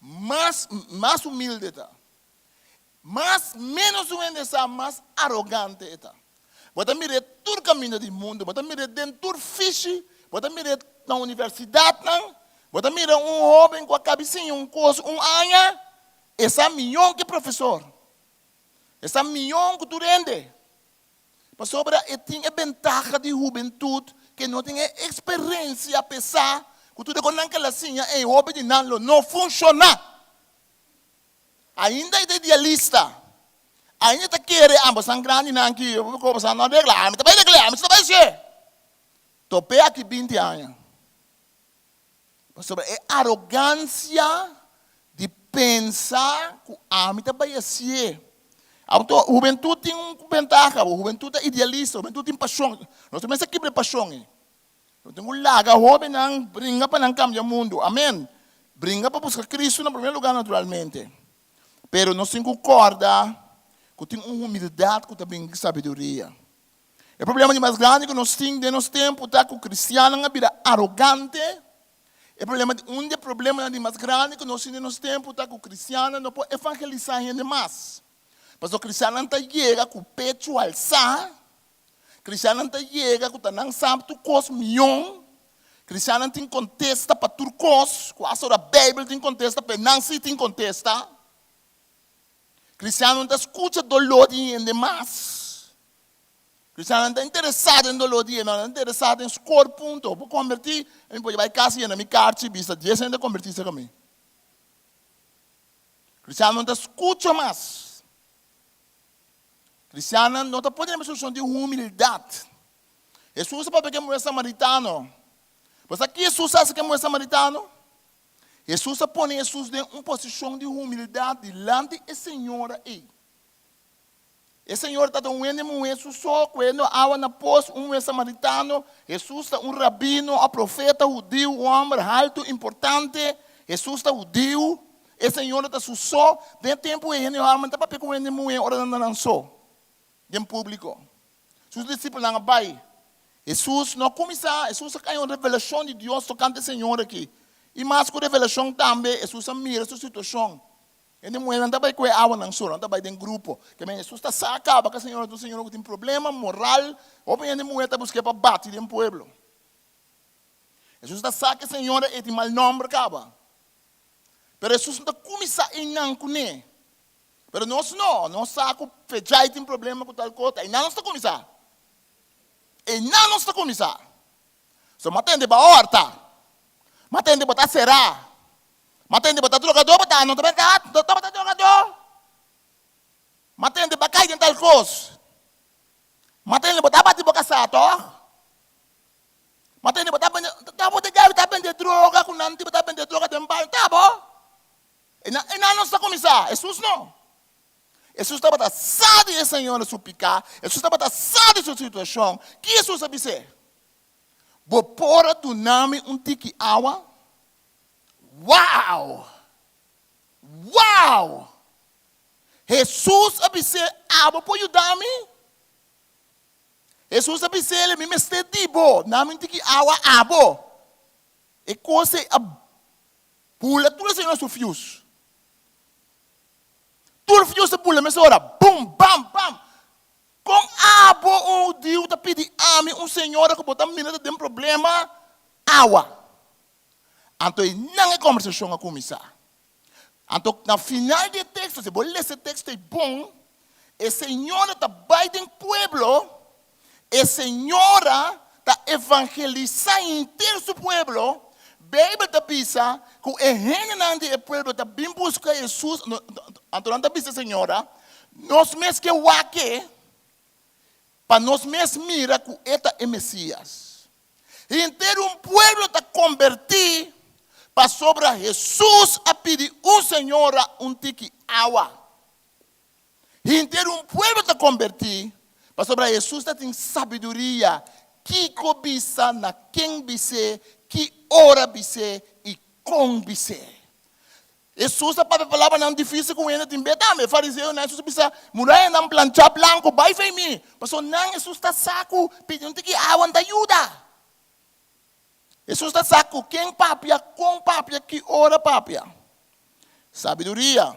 mas mas humilde e ta. Mas ménos un hende sa, mas arogante e ta. Bo ta mir'é tur kaminda di mundu, bo ta mir'é den tur fishi, bo ta mir'é na universidatnan, bo ta mira un hóben ku a kabi siña un kos un aña, e sa mion ku e profesor, e sa mion ku tur hende. Pasobra e tin e bentaha di hubentut ku e no tin e eksperensia pesá ku tur e kosnan ku el a siña ei hopi di nan lo no funshoná. Ainda e ta idealista. Ainda e ta kere ambos nan grandinan ki bo sa no regla. Ami ta bai regl'é, ami si ta bai hasié. Top'é aki binti aña. Pasobra e arogansia di pensa ku ami ta bai hasié. Anto hubentut tin un bentaha, hubentut ta idealista, hubentut tin pashon. Nos ta mester kibra e pashon ei. No tin ku laga hóbennan bringa pa nan kambia mundu. Amen. Bringa pa buska Kristu na primer lugá naturalmente. Pero nos tin ku kòrda ku tin un humildat ku ta bini di sabiduria. E problema di mas grandi ku nos tin den nos tempu ta ku kristiannan a bira arogante. E problema di un di e problemanan di mas grandi ku nos tin den nos tempu ta ku kristiannan no por evangelisá hende mas. Pasobra kristiannan ta yega ku pechu alsá. Kristiannan ta yega ku ta nan sa tur kos mion. Kristiannan tin kontesta pa tur kos, ku asta ora Beibel tin kontesta, pero nan si tin kontesta. Kristiannan ta skucha doló di hende mas. Kristiannan ta interesá den doló di hende, nan ta interesá den skor punto. Bo kombertí, mi por bai kas yena mi karchi bisa dies hende kombertí serka mi. Kristiannan ta skucha mas. Kristiannan no ta pone den posishon di humildat. Hesus a papia ku e muhé samaritano. Bo sa ki Hesus a hasi ku e muhé samaritano? Hesus a pone Hesus den un posishon di humildat dilanti e señora ei. E señora tabata un hende muhé su so, kuendo awa na pos, un muhé samaritano. Hesus ta un rabino, un profeta hudiu, un hòmber haltu, importante. Hesus ta hudiu. E señora ta su so. Den e tempu ei hende hòmber ta papia ku hende muhé ora nan ta nan so den públiko. Sus disipelnan a bai. Hesus no a kuminsá, Hesus a kai un revelashon di Dios tokante e señora aki. I mas ku revelashon tambe, Hesus a mira su situashon. Hende muhénan ta bai ku e awa nan so, nan ta bai den grupo. Ke men Hesus ta sa kaba ku e señora ta un señora ku tin problema moral. Hopi hende muhé ta busk'é pa bati den pueblo. Hesus ta sa ku e señora ei tin mal nòmber kaba. Pero Hesus no ta kuminsá einan kuné. Pero nos no, nos sa ku Fedjai tin problema ku tal kos, ta einan nos ta kuminsá. Einan nos ta kuminsá. So m'a tende bo a hòrta, m'a tende bo ta será, m'a tende bo ta drogadó, bo ta, no ta bèrdat, no tabata drogadó. M'a tende bo a kai den tal kos. M'a tende bo ta bati bo kasá, tòg? Ma tende bo ta bende, ta bo te gabi ta bende droga ku nan tipo ta bende droga den baño, ta bo? E nan, e nan no sa kuminsá, Hesus no. Hesus tabata sa di e señora su piká, Hesus tabata sa di su situashon. Ki Hesus a bis'é? Bo por a duna mi un tiki awa? Wow! Wow! Hesus a bis'é, Abo por yuda mi? Hesus a bis'el, Mi mester di bo, na mi tiki awa abo. E kos ei a bula tur e señor su fius. Tur fius a bula mesora, bum, bam, bam. Kon abo, un hudiu, ta pidi ami, un señora ku bo ta mira ta den problema, awa? Anto einan e kombersashon a kuminsá. Anto na final di e teksto, si bo lesa e teksto ei bon, e señora ta bai den pueblo, e señora ta evangelisá henter su pueblo. Beibel ta bisa ku e hendenan di e pueblo ta bin buska Hesus, anto nan ta bisa e señora, Nos mes ke wak e, pa nos mes mira ku e ta e Mesias. Henter un pueblo ta kombertí pasobra Hesus a pidi un señora un tiki awa. Henter un pueblo ta kombertí pasobra Hesus ta tin sabiduria kiko bisa, na ken bis'é, ki ora bis'é i kon bis'é. Hesus a papia palabranan difísil ku hende tin be tambe. E fariseonan, Hesus a bisa, Murayanan planchá blanku, bai fei mi! Pasobra nan Hesus ta sa ku pidi un tiki awa no ta yuda. Hesus ta sa ku ken papia, kon papia, ki ora papia. Sabiduria.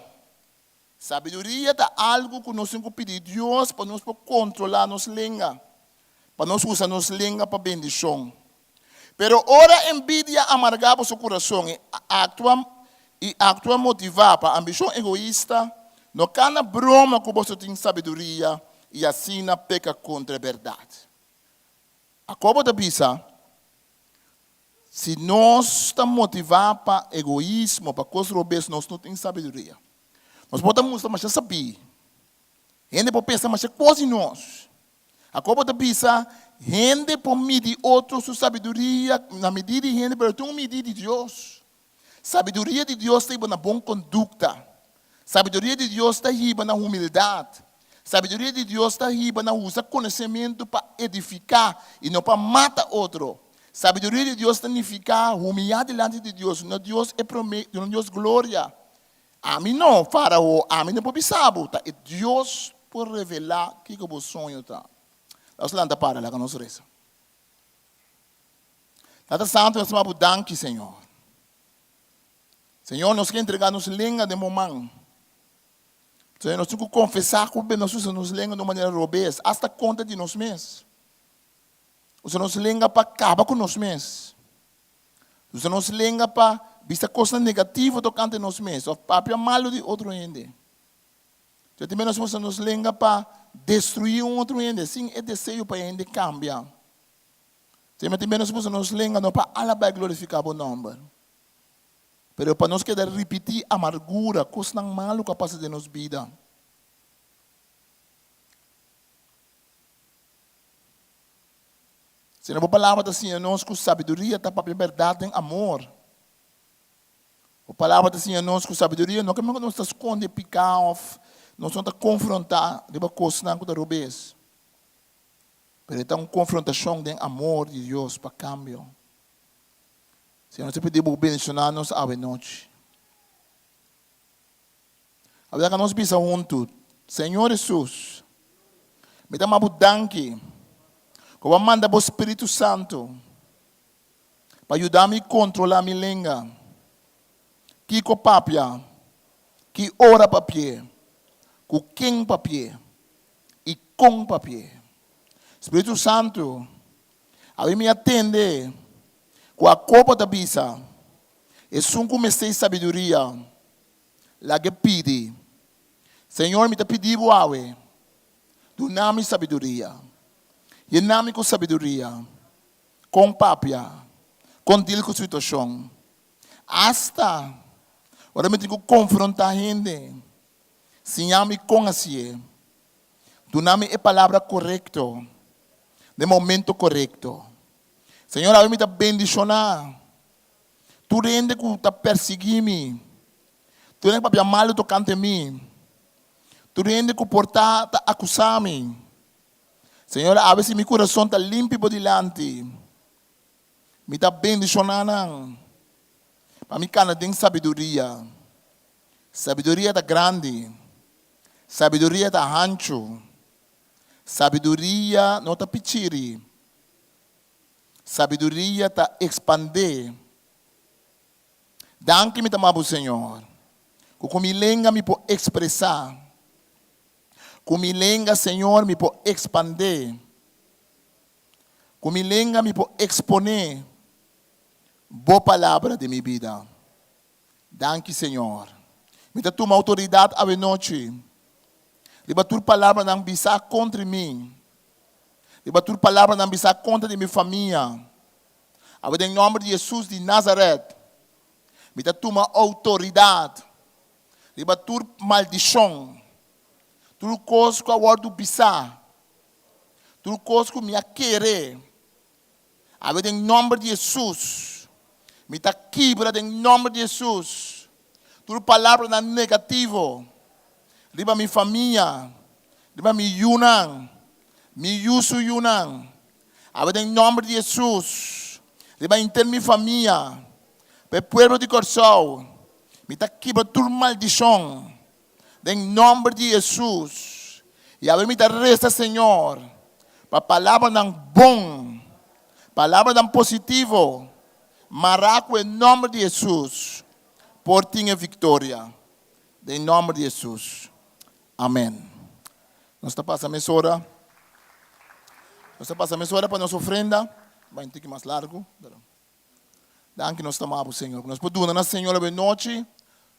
Sabiduria ta algu ku nos tin ku pidi Dios pa nos por kontrolá nos lenga, pa nos usa nos lenga pa bendishon. Pero ora envidia amargá boso kurason i aktua i aktua motivá pa ambishon egoista, no kana broma ku boso tin sabiduria i asina peka kontra e bèrdat. Akobo ta bisa, Si nos ta motivá pa egoismo, pa kos robes, nos no tin sabiduria. Nos por ta mustra masha sabí. Hende por pensa masha kos di nos. Akobo ta bisa, Hende por midi otro su sabiduria na midí di hende, pero tin un midí di Dios. Sabiduria di Dios ta hiba na bon kondukta. Sabiduria di Dios ta hiba na humildat. Sabiduria di Dios ta hiba na usa konosementu pa edifiká i no pa mata otro. Sabiduria di Dios ta nifiká humiyá dilanti di Dios, duna Dios e promé, duna Dios gloria. Ami no, Fárao, ami no por bisa bo, ta e Dios por revelá kiko bo soño ta. Nos lanta para, laga nos resa. Tata Santu, nos ta maba bo danki, Señor. Señor, nos ke entregá nos lenga den bo man. Señor, nos tin ku konfesá ku nos usa nos lenga di un manera robes, asta kontra di nos mes. Usa nos lenga pa kaba ku nos mes. Usa nos lenga pa bisa kosnan negativo tokante nos mes òf papia malu di otro hende. Dja tin nos usa nos lenga pa destruí un otro hende sin e deseo pa e hende kambia. Dja tin nos usa nos lenga no pa alabá i glorifiká bo nòmber, pero pa nos keda ripití amargura, kosnan malu ku a pasa den nos bida. Sino bo palabra ta siña nos ku sabiduria ta papia bèrdat den amor. Bo palabra ta siña nos ku sabiduria no ke men ku nos ta skonde piká òf nos no ta konfrontá riba kosnan ku ta robes. Pero e ta un konfrontashon den amor di Dios pa kambio. Señor, nos ta pidi bo bendishoná nos awe nochi. Awor laga nos bisa huntu, Señor Hesus, mi ta ama bo danki ku bo a manda bo Spiritu Santu pa yuda mi kontrolá mi lenga. Kiko papia, ki ora papi'é, ku ken papi'é i kon papi'é. Spiritu Santu, awe mi a tende. Kua kopo ta bisa, Esun ku mester sabiduria, lag'e pidi. Señor, mi ta pidi bo awe, duna mi sabiduria. Yena mi ku sabiduria, kon papia, kon dil ku situashon. Asta ora mi tin ku konfrontá hende, siña mi kon hasié. Duna mi e palabra korekto den momento korekto. Señor, awe mi ta bendishoná tur hende ku ta persiguí mi, tur hende ku papia malu tokante mi, tur hende ku por ta ta akusá mi. Señor, awe si mi kurason ta limpi bo dilanti, mi ta bendishoná nan pa mi kana den sabiduria. Sabiduria ta grandi, sabiduria ta hanchu. Sabiduria no ta pichiri. Sabiduria ta ekspandé. Danki mi ta maba bo, Señor, ku ku mi lenga mi por ekspresá. Ku mi lenga, Señor, mi por ekspandé. Ku mi lenga mi por eksponé Bo palabra den mi bida. Danki Señor. Mi ta tuma outoridat awenochi riba tur palabranan bisá kontra mi, riba tur palabranan bisá kontra di mi famia. Awe den nòmber di Hesus di Nazaret, mi ta tuma outoridat riba tur maldishon, tur kos ku a wòrdu bisá, tur kos ku mi a kere. Awe den nomber di Hesus, mi ta kibra den nomber di Hesus tur palabranan negativo riba mi famia, riba mi yunan, mi yu su yunan. Awe den nomber di Hesus, riba henter mi famia, pa e pueblo di Kòrsou, mi ta kibra tur maldishon Den nomber di Hesus. I awe mi ta resa, Señor, pa palabranan bon, palabranan positivo, mará ku e nomber di Hesus, por tin e viktoria. Den nomber di Hesus. Amen. Nos ta pasa mesora. Nos ta pasa mesora pa nos ofrenda. Bai un tiki mas largu, pero. Danki nos ta ama bo, Señor. Ku nos por duna na Señor awe nochi,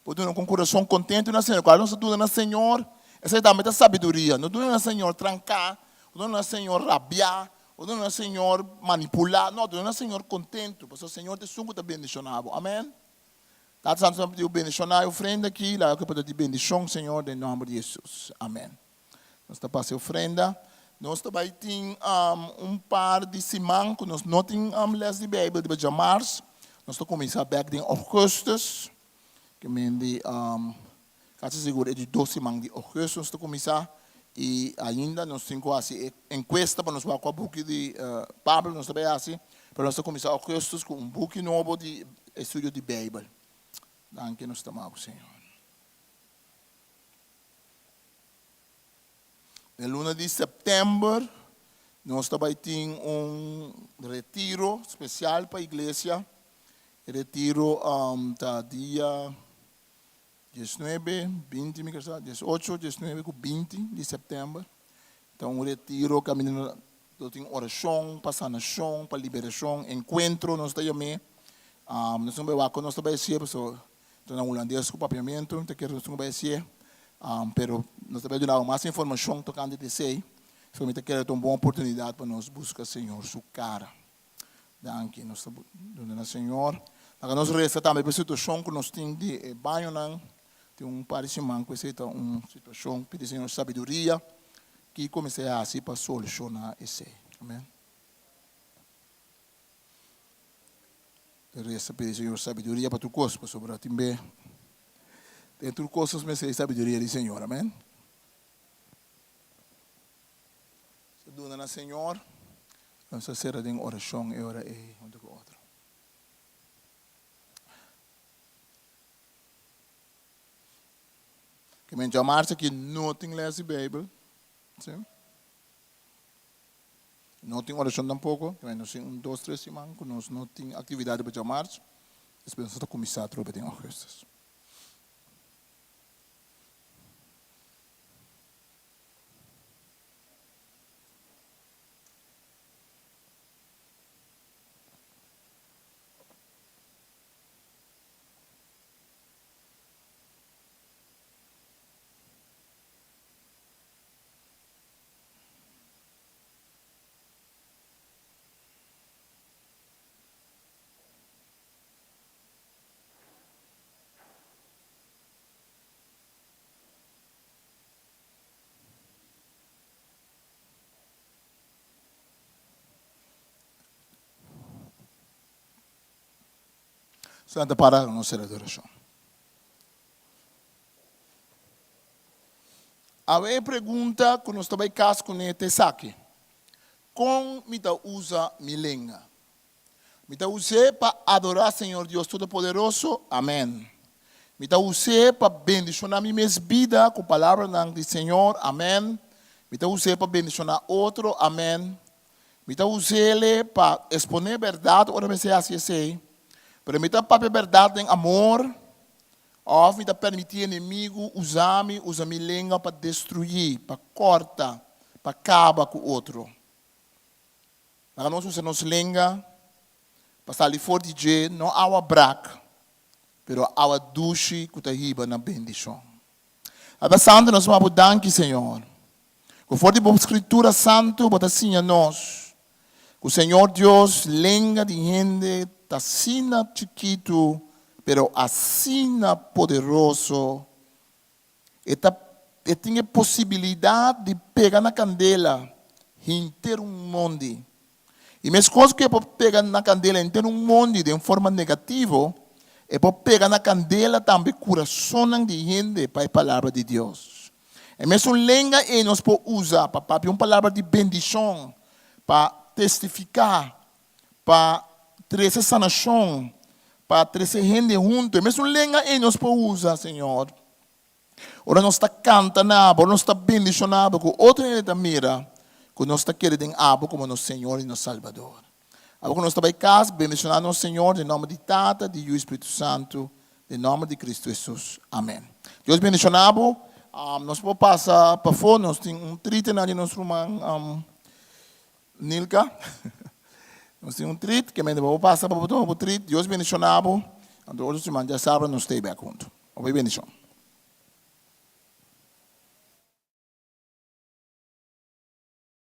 por duna ku un kurason kontentu na Señor. Kual nos ta duna na Señor, esei tambe ta sabiduria. No duna na Señor tranká, no duna na Señor rabiá, no duna na Señor manipulá. No, duna na Señor kontentu, pasobra Señor ta esun ku ta bendishoná bo. Amen. Tata Santu, nos ta pidi bo bendishoná e ofrenda aki, laga ku e por ta di bendishon, Señor, den nòmber di Hesus. Amen. Nos ta pasa e ofrenda. Nos ta bai tin un par di siman ku nos no tin les di Beibel riba djamars. Nos ta kuminsá bèk den ougùstùs. Ke men di kasi sigur e di dos siman di ougùstùs nos ta kuminsá. I ainda nos tin ku hasi e enkuesta pa nos wak kua buki di Pablo nos ta bai hasi. Pero nos ta kuminsá ougùstùs ku un buki nobo di estudio di Beibel. Danki nos ta maba Señor. Den luna di sèptèmber nos ta bai tin un retiro spesial pa iglesia. E retiro ta dia diesnuebe, binti mi kere sa, diesocho, diesnuebe ku binti di sèptèmber. Ta un retiro kaminda lo tin orashon pa sanashon, pa liberashon, enkuentro nos ta yam'é. Nos no bai wak ku nos ta bai hasié pasobra Ta na hulandes ku papiamentu, mi ta kere nos tin ku bai hasié, pero nos ta bai duna bo mas informashon tokante di esei, so mi ta kere ta un bon oportunidat pa nos buska Señor su kara. Danki, nos ta duna na Señor. Laga nos resa tambe pa e situashon ku nos tin di e bañonan, tin un par di siman ku esei ta un situashon, pidi Señor sabiduria kiko mester hasi pa solushoná esei. Amen. Ta resa pidi Señor sabiduria pa tur kos, pasobra tin be den tur kos nos mester e sabiduria di Señor. Amen. Nos ta duna na Señor, nos ta sera den orashon e ora ei huntu ku otro. Ke men djamarsa ki no tin les di Beibel, si. No tin orashon tampoko, kende nos tin un dos tres siman ku nos no tin aktividat riba djamars, despues nos ta kuminsá atrobe den ougùstus. Santa para nos sera di orashon. Awe e pregunta ku nos ta bai kas kuné ta esaki, Kon mi ta usa mi lenga? Mi ta us'é pa adorá Señor Dios Todopoderoso? Amèn. Mi ta us'é pa bendishoná mi mes bida ku palabranan di Señor? Amèn. Mi ta us'é pa bendishoná otro? Amèn. Mi ta us'é pa eksponé bèrdat ora mester hasi esei, pero mi ta papia bèrdat den amor òf mi ta permití enemigu usa mi, usa mi lenga pa destruí, pa kòrta, pa kaba ku otro? Laga nos usa nos lenga pa sali for di dje, no awa brak, pero awa dushi ku ta hiba na bendishon. Tata Santu, nos maba bo danki, Señor, ku for di bo Skritura Santu bo ta siña nos ku Señor Dios, lenga di hende ta asina chikitu, pero asina poderoso. E ta e tin e posibilidat di pega na kandela henter un mondi. I meskos ku e por pega na kandela henter un mondi den forma negativo, e por pega na kandela tambe kurasonnan di hende pa e Palabra di Dios. E mesun lenga ei nos por usa pa papia un palabra di bendishon, pa testifiká, pa trese sanashon, pa trese hende huntu. E mesun lenga ei nos por usa, Señor, ora nos ta kanta na Abo, ora nos ta bendishoná Abo, ku otro hende ta mira ku nos ta kere den Abo komo nos Señor i nos Salbador. Abo ku nos ta bai kas, bendishoná nos, Señor, den nòmber di Tata, di Yu i Spiritu Santu, den nòmber di Kristu Hesus. Amèn. Dios bendishoná bo. Nos por pasa pafó, nos tin un trite na di nos ruman. Nilka, nos tin un trit, ke mente bo por pasa pa bo tuma bo trit. Dios bendiciona bo. Anto otro siman djasabra nos stay bek hunto. Hopi bendicion.